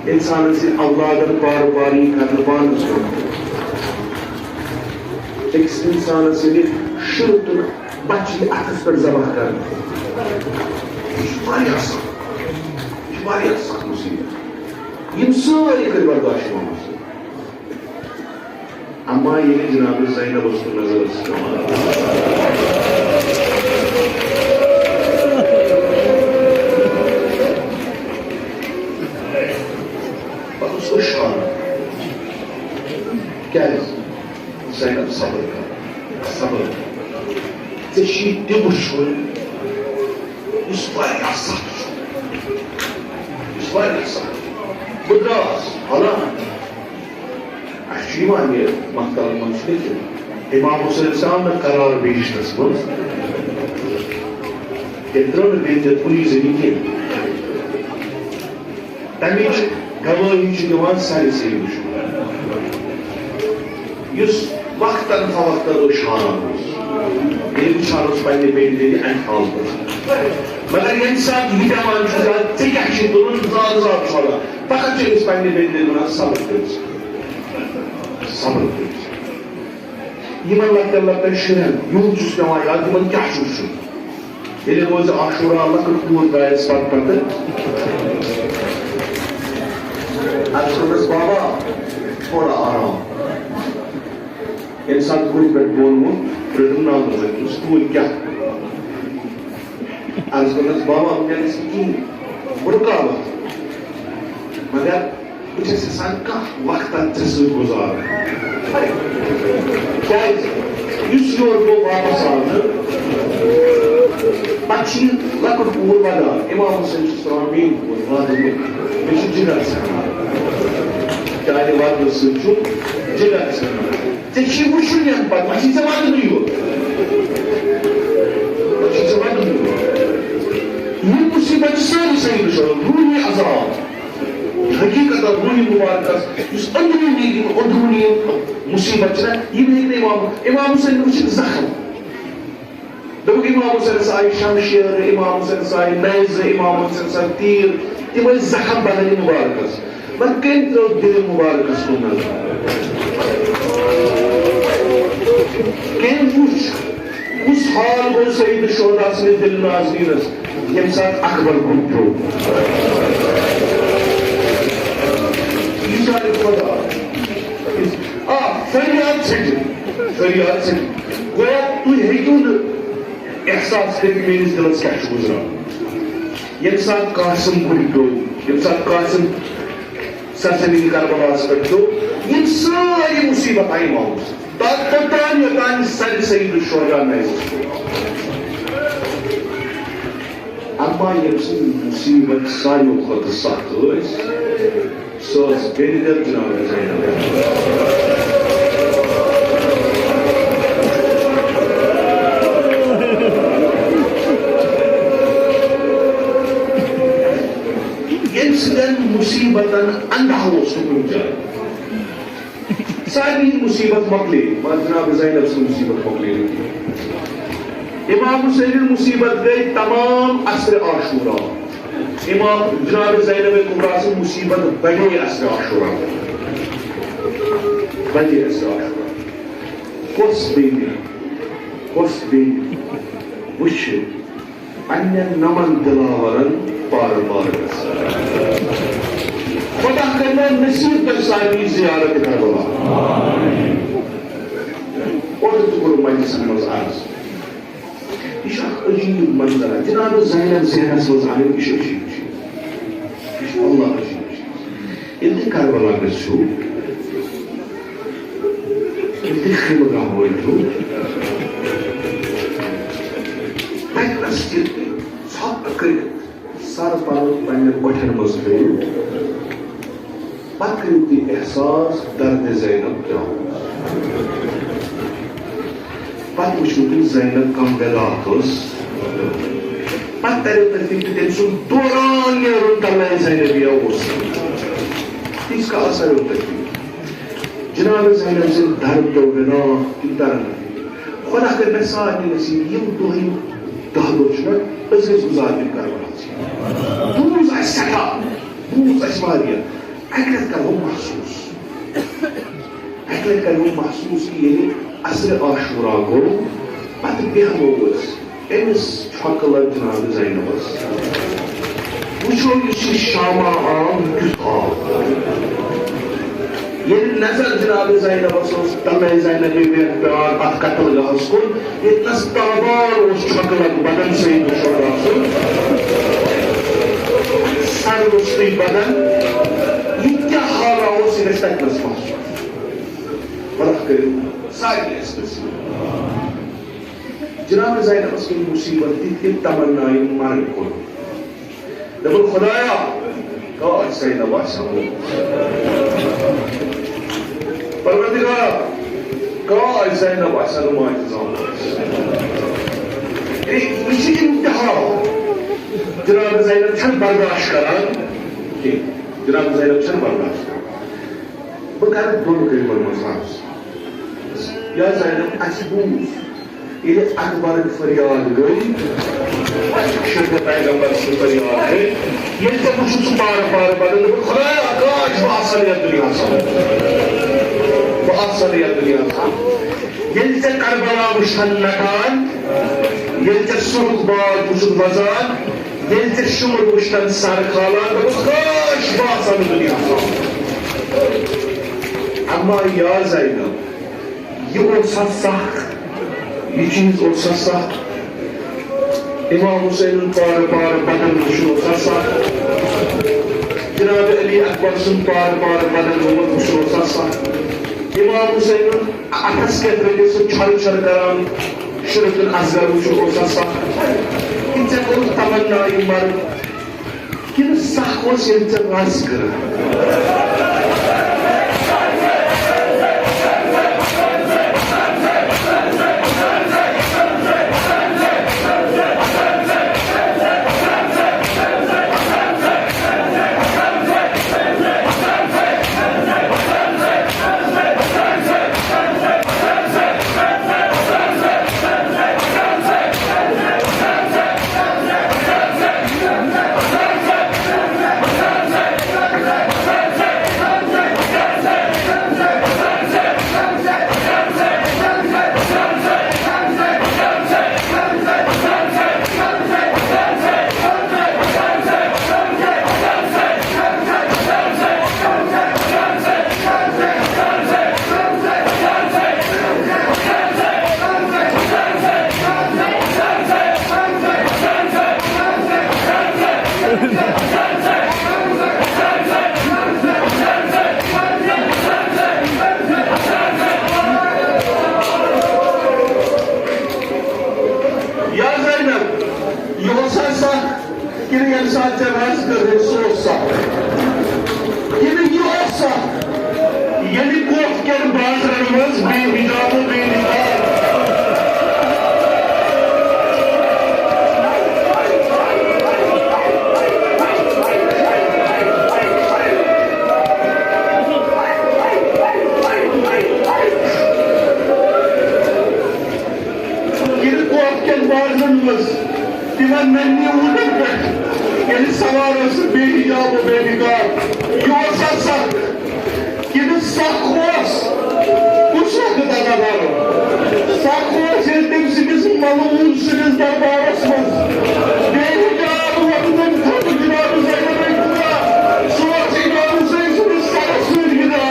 اِنسانَس ییٚلہِ اولادَن پارٕ پارٕ یی کرنہٕ پانَس برونٛہہ کَنہِ، أکِس اِنسانَس ییٚلہِ شُرٕ تہٕ بچہِ یی اَتھَس پٮ۪ٹھ ذبح کرنہٕ۔ یہِ چھُ واریاہ سخت۔ یہِ چھُ واریاہ سخت مُصیٖبت۔ یِم سٲری کٔرۍ برداشت محمد صٲب۔ اما ییٚلہِ جناب زینب اوس نظر ٲسٕس پٮ۪وان۔ پتہٕ اوس أچھ ہاران۔ کیٛازِ؟ زینب صبر کر، صبر کر۔ ژےٚ چھُے تہِ وٕچھُن، یُس واریاہ سخت چھُ، یُس واریاہ سخت چھُ۔ بہٕ درٛاس، حالانکہ اَسہِ چھُ یِوان یہِ مقتلن منٛز چھُ لیکھِتھ، امام حسین آو نہٕ قرار بہشتس منٛز، تٔمۍ ترٛٲو نہٕ بیٚیہِ تہِ کُنی زٔنی کینٛہہ۔ تَمِچ گوٲہی چھِ دِوان سارے سٲری وٕچھِو۔ یُس وقتاً فوقتاً أچھ ہاران اوس، ییٚلہِ وٕچھان اوس پننہِ بیٚنہِ تیٚلہِ اَمہِ حالتہٕ۔ مگر ییٚمہِ ساتہٕ یہِ پٮ۪وان چھُ زیادٕ، ژےٚ کیٛاہ چھُے تُلُن، زیادٕ زیادٕ چھُ وَنان۔ فقط چھِ أمِس پننہِ بیٚنہِ تیٚلہِ وَنان، صبر کٔرِو سا، صبر کٔرِو سا۔ یِمن لۄکٹٮ۪ن لۄکٹٮ۪ن شُرٮ۪ن یوٗت چھُس پٮ۪وان یاد، یِمن کیٛاہ چھُ وٕچھُن۔ ییٚلہِ روزِ عاشورا لۄکٕٹ کوٗر درٛایَس پتہٕ پتہٕ، عرض کوٚرنَس، "بابا، تھوڑا آرام۔" ییٚمہِ ساتہٕ گُرِ پٮ۪ٹھ بۄن ووٚتھ، رٔٹٕم ناو، دوٚپُس، "کوٗرِ کیٛاہ؟" عرض کوٚرنَس، "بابا، وٕنکٮ۪نَس چھِ کِہیٖنۍ، بہٕ رُکاوَتھ، مگر بہٕ چھَس یَژھان کانٛہہ وقتہ ژےٚ سۭتۍ گُزارُن۔" کیٛازِ؟ یُس یورٕ گوٚو واپس آو نہٕ، پتہٕ چھِ یہِ لۄکٕٹ کوٗر ودان۔ امام حسین چھُس ترٛاوان میٛٲنۍ کوٗر ودنہِ، مےٚ چھُ جگر ژھٮ۪نان۔ چانہِ ودنہٕ سۭتۍ چھُ جگر ژھٮ۪نان۔ ژےٚ چھی وٕچھُن یَنہٕ پتہٕ، وۄنۍ چھی ژےٚ ودنٕے یوت۔ وۄنۍ چھی ژےٚ ودنٕے یوت۔ یِم مُصیٖبت چھِ سٲری سٲری وٕچھان، روٗحی عذاب۔ حقیقتاً روٗحی مُبارکَس یُس أنٛدروٗنی، یِم أنٛدروٗنی یِم مُصیٖبت چھِ نہ، یِم ہیٚکہِ نہٕ امام، امام حسین وٕچھِکھ زخم۔ دوٚپُکھ، امام حسینَس آیہِ شمشیر، امام حسینَس آیہِ نیزٕ، امام حسینَس آیہِ تیٖر، تِم ٲسۍ زخم بدنہِ مُبارکَس۔ پتہٕ کٔمۍ ترٲو دِلہِ مُبارکس کُن نظر؟ کٔمۍ وُچھ، کُس حال گوٚو سید الشہدا سٕنٛدِس دِلہِ نازنیٖنس، ییٚمہِ ساتہٕ اکبر گُپن پیوٚو؟ یہِ چھُ خۄدا۔ آ، فریاد ژھٕٹِتھ، فریاد ژھٕٹِتھ۔ گویا تُہۍ ہیٚکِو نہٕ احساس کٔرِتھ میٲنِس دِلس کیٛاہ چھُ گُزران۔ ییٚمہِ ساتہٕ قاسم گُپن پیوٚو، ییٚمہِ ساتہٕ قاسم سرزمین کربلاہس پٮ۪ٹھ پیوٚو، یِم سٲری مصیبت آیہِ واپس۔ تتھ توٚتام یوٚتام سر سید الشہدا نظرِ۔ اما ییٚمہِ سٕنٛدۍ مصیبت ساروٕے کھۄتہٕ سخت ٲسۍ، سۄ ٲس بیٚنہِ دِل جناب زینب۔ ییٚمہِ سۭتۍ مصیبتن اندھا اوس نہٕ کُنہِ جایہِ۔ سارنٕے مصیبت مۄکلے، مگر جناب زینب سٕنٛز مصیبت مۄکلے نہٕ کینٛہہ۔ امام حسینٕنۍ مصیبت گٔے تمام عصرِ عاشورا۔ امام جناب زینب کبریٰ سٕنٛز مصیبت بڑے عصرِ عاشورا۔ بڑے عصرِ عاشورا۔ کۄس بیٚنہِ، کۄس بیٚنہِ وٕچھِ پننٮ۪ن نمن دلاورن پارٕ پارٕ گژھان۔ خۄدا کٔرِنو نصیب تۄہہِ سارنٕے زیارت کربلا۔ اوترٕ تہِ کوٚر مجلسن منٛز عرض۔ یہِ چھُ اکھ عجیٖب منظر۔ جناب زینب ذہنس منٛز آیو، یہِ چھُ عجیٖب چیٖز۔ یہِ چھُ واللہ عجیٖب چیٖز۔ ییٚلہِ تُہۍ کربلا گٔژھِو، ییٚلہِ تُہۍ خیمہٕ گاہ وٲتِو، تَتہِ نَس ییٚلہِ تُہۍ ژھۄپہٕ کٔرِتھ سر پنُن پننٮ۪ن گۄٹھٮ۪ن منٛز تھٲیِو، پتہٕ کٔرِو تُہۍ احساس درد زینب کیٛاہ اوس۔ پتہٕ وٕچھِو تُہۍ زینب کم ویلات ٲس۔ پتہٕ تریو تۄہہِ فِکرِ تٔمۍ سُنٛد دوران نیرُن تلے زینبیہ اوس۔ تِژھ کال سریو تۄہہِ فِکرِ۔ جناب زینب سٕنٛدۍ درد تہٕ ویلات تِم ترن۔ خۄدا کٔرۍ مےٚ سارنٕے نصیب یِم دۄہ، یِم دَہ دۄہ چھِ نہ، أسۍ گٔژھۍ گُزارٕنۍ کربلاہس۔ بوٗز اَسہِ سٮ۪ٹھاہ، بوٗز اَسہِ واریاہ۔ اَکہِ لٹہِ کرو محسوٗس۔ اَکہِ لَٹہِ کَرو محسوٗس کہِ ییٚلہِ عصرِ عاشورا گوٚو، پَتہٕ بیٚہمو أسۍ أمِس چھۄکہٕ لَگ جناب زینبَس۔ وٕچھو یُس یہِ شامہ آو، یہِ کیُتھ آو۔ ییٚلہِ نظر جناب زینبَس اوس، تَمے زینبِ پٮ۪ٹھ پیار اَتھ قتل گاہَس کُن، ییٚتہِ نَس تابان اوس چھۄکہٕ لَگ بدن سید الشہدا سُنٛد۔ سر روٚستُے بدن، یہِ کیٛاہ حالہ اوس، یہِ گژھِ تَتہِ نَس محسوٗس۔ خۄدا کٔرِو سارنٕے اَسہِ نصیٖب۔ جناب زینبس کٔر مصیبت تہِ، تہِ تمنایہِ مرگ کُن۔ دوٚپُن، خۄدایا، کاش زینب آسہِ ہا موٗدمُت۔ پروردگارا، کاش زینب آسہِ ہا نمازِ زامُت۔ یعنی، یہِ چھِ انتہا۔ جناب زینب چھَنہٕ برداشت کران کینٛہہ۔ جناب زینب چھَنہٕ برداشت کران۔ بہٕ کرٕ دۄن کلمن منٛز عرض۔ یا زینب، اَسہِ بوٗز، ییٚلہِ اکبرٕنۍ فریاد گٔے، شیخ پیغمبر سٕنٛز فریاد گٔے، ییٚلہِ ژےٚ وُچھُتھ سُہ پارٕ پارٕ بدل، دوٚپُن، خۄدایا، کاش بہٕ آسہٕ ہا یَتھ دُنیاہَس منٛز۔ بہٕ آسہٕ ہا یَتھ دُنیاہَس منٛز۔ ییٚلہِ ژےٚ کربلا وُچھتھ نٹان، ییٚلہِ ژےٚ سُرُخ باغ وُچھُتھ وَزان، ییٚلہِ ژےٚ شُمُر وُچھتن سر کھالان، دوٚپُس، کاش بہٕ آسہٕ ہا نہٕ دُنیاہَس منٛز۔ اما یا زینب، یہِ اوس سا سخ، یہِ چیٖز اوس سا سخ۔ امام حسینُن پارٕ پارٕ بدن وٕچھُن اوس سا سخ۔ جناب علی اکبر سُنٛد پارٕ پارٕ بدن گوٚمُت وٕچھُن اوس سا سخ۔ امام حسینُن اَتھس کٮ۪تھ رٔٹِتھ سُہ چھۄرٕ چھۄرٕ کران، شُرُکُن اصغر وٕچھُن اوس سا سخ۔ کِنہٕ ژےٚ کوٚرُتھ تمنا یہِ مرُن؟ کِنہٕ سخ اوس ییٚلہِ ژےٚ رَس کٔرٕتھ؟ کِنہٕ ییٚمہِ ساتہٕ ژےٚ وَس کٔرٕتھ، سُہ اوس سَکھ؟ کِنہٕ یہِ اوس سَکھ، ییٚلہِ کوٹھ کٮ۪ن بازرَن منٛز بے حجاب و بے نقاب ییٚلہِ کوٹھ کٮ۪ن بازرَن منٛز تِمن ننہِ وُنڈن پٮ۪ٹھ ییٚلہِ سوار ٲسٕکھ بے حجاب و بے نقاب، یہِ اوسا سَکھ کِنہٕ سَکھ اوس؟ کُس وقت ادا کرو؟ سَکھ اوس ییٚلہِ تٔمۍ سٕنٛدِس ملعون سٕنٛدِس دربارس منٛز بے حجاب وۄتھنُک خطہٕ جناب زینب خدا، سُہ اوس امام حسین سٕنٛدِس سرس سۭتۍ گِنٛدان۔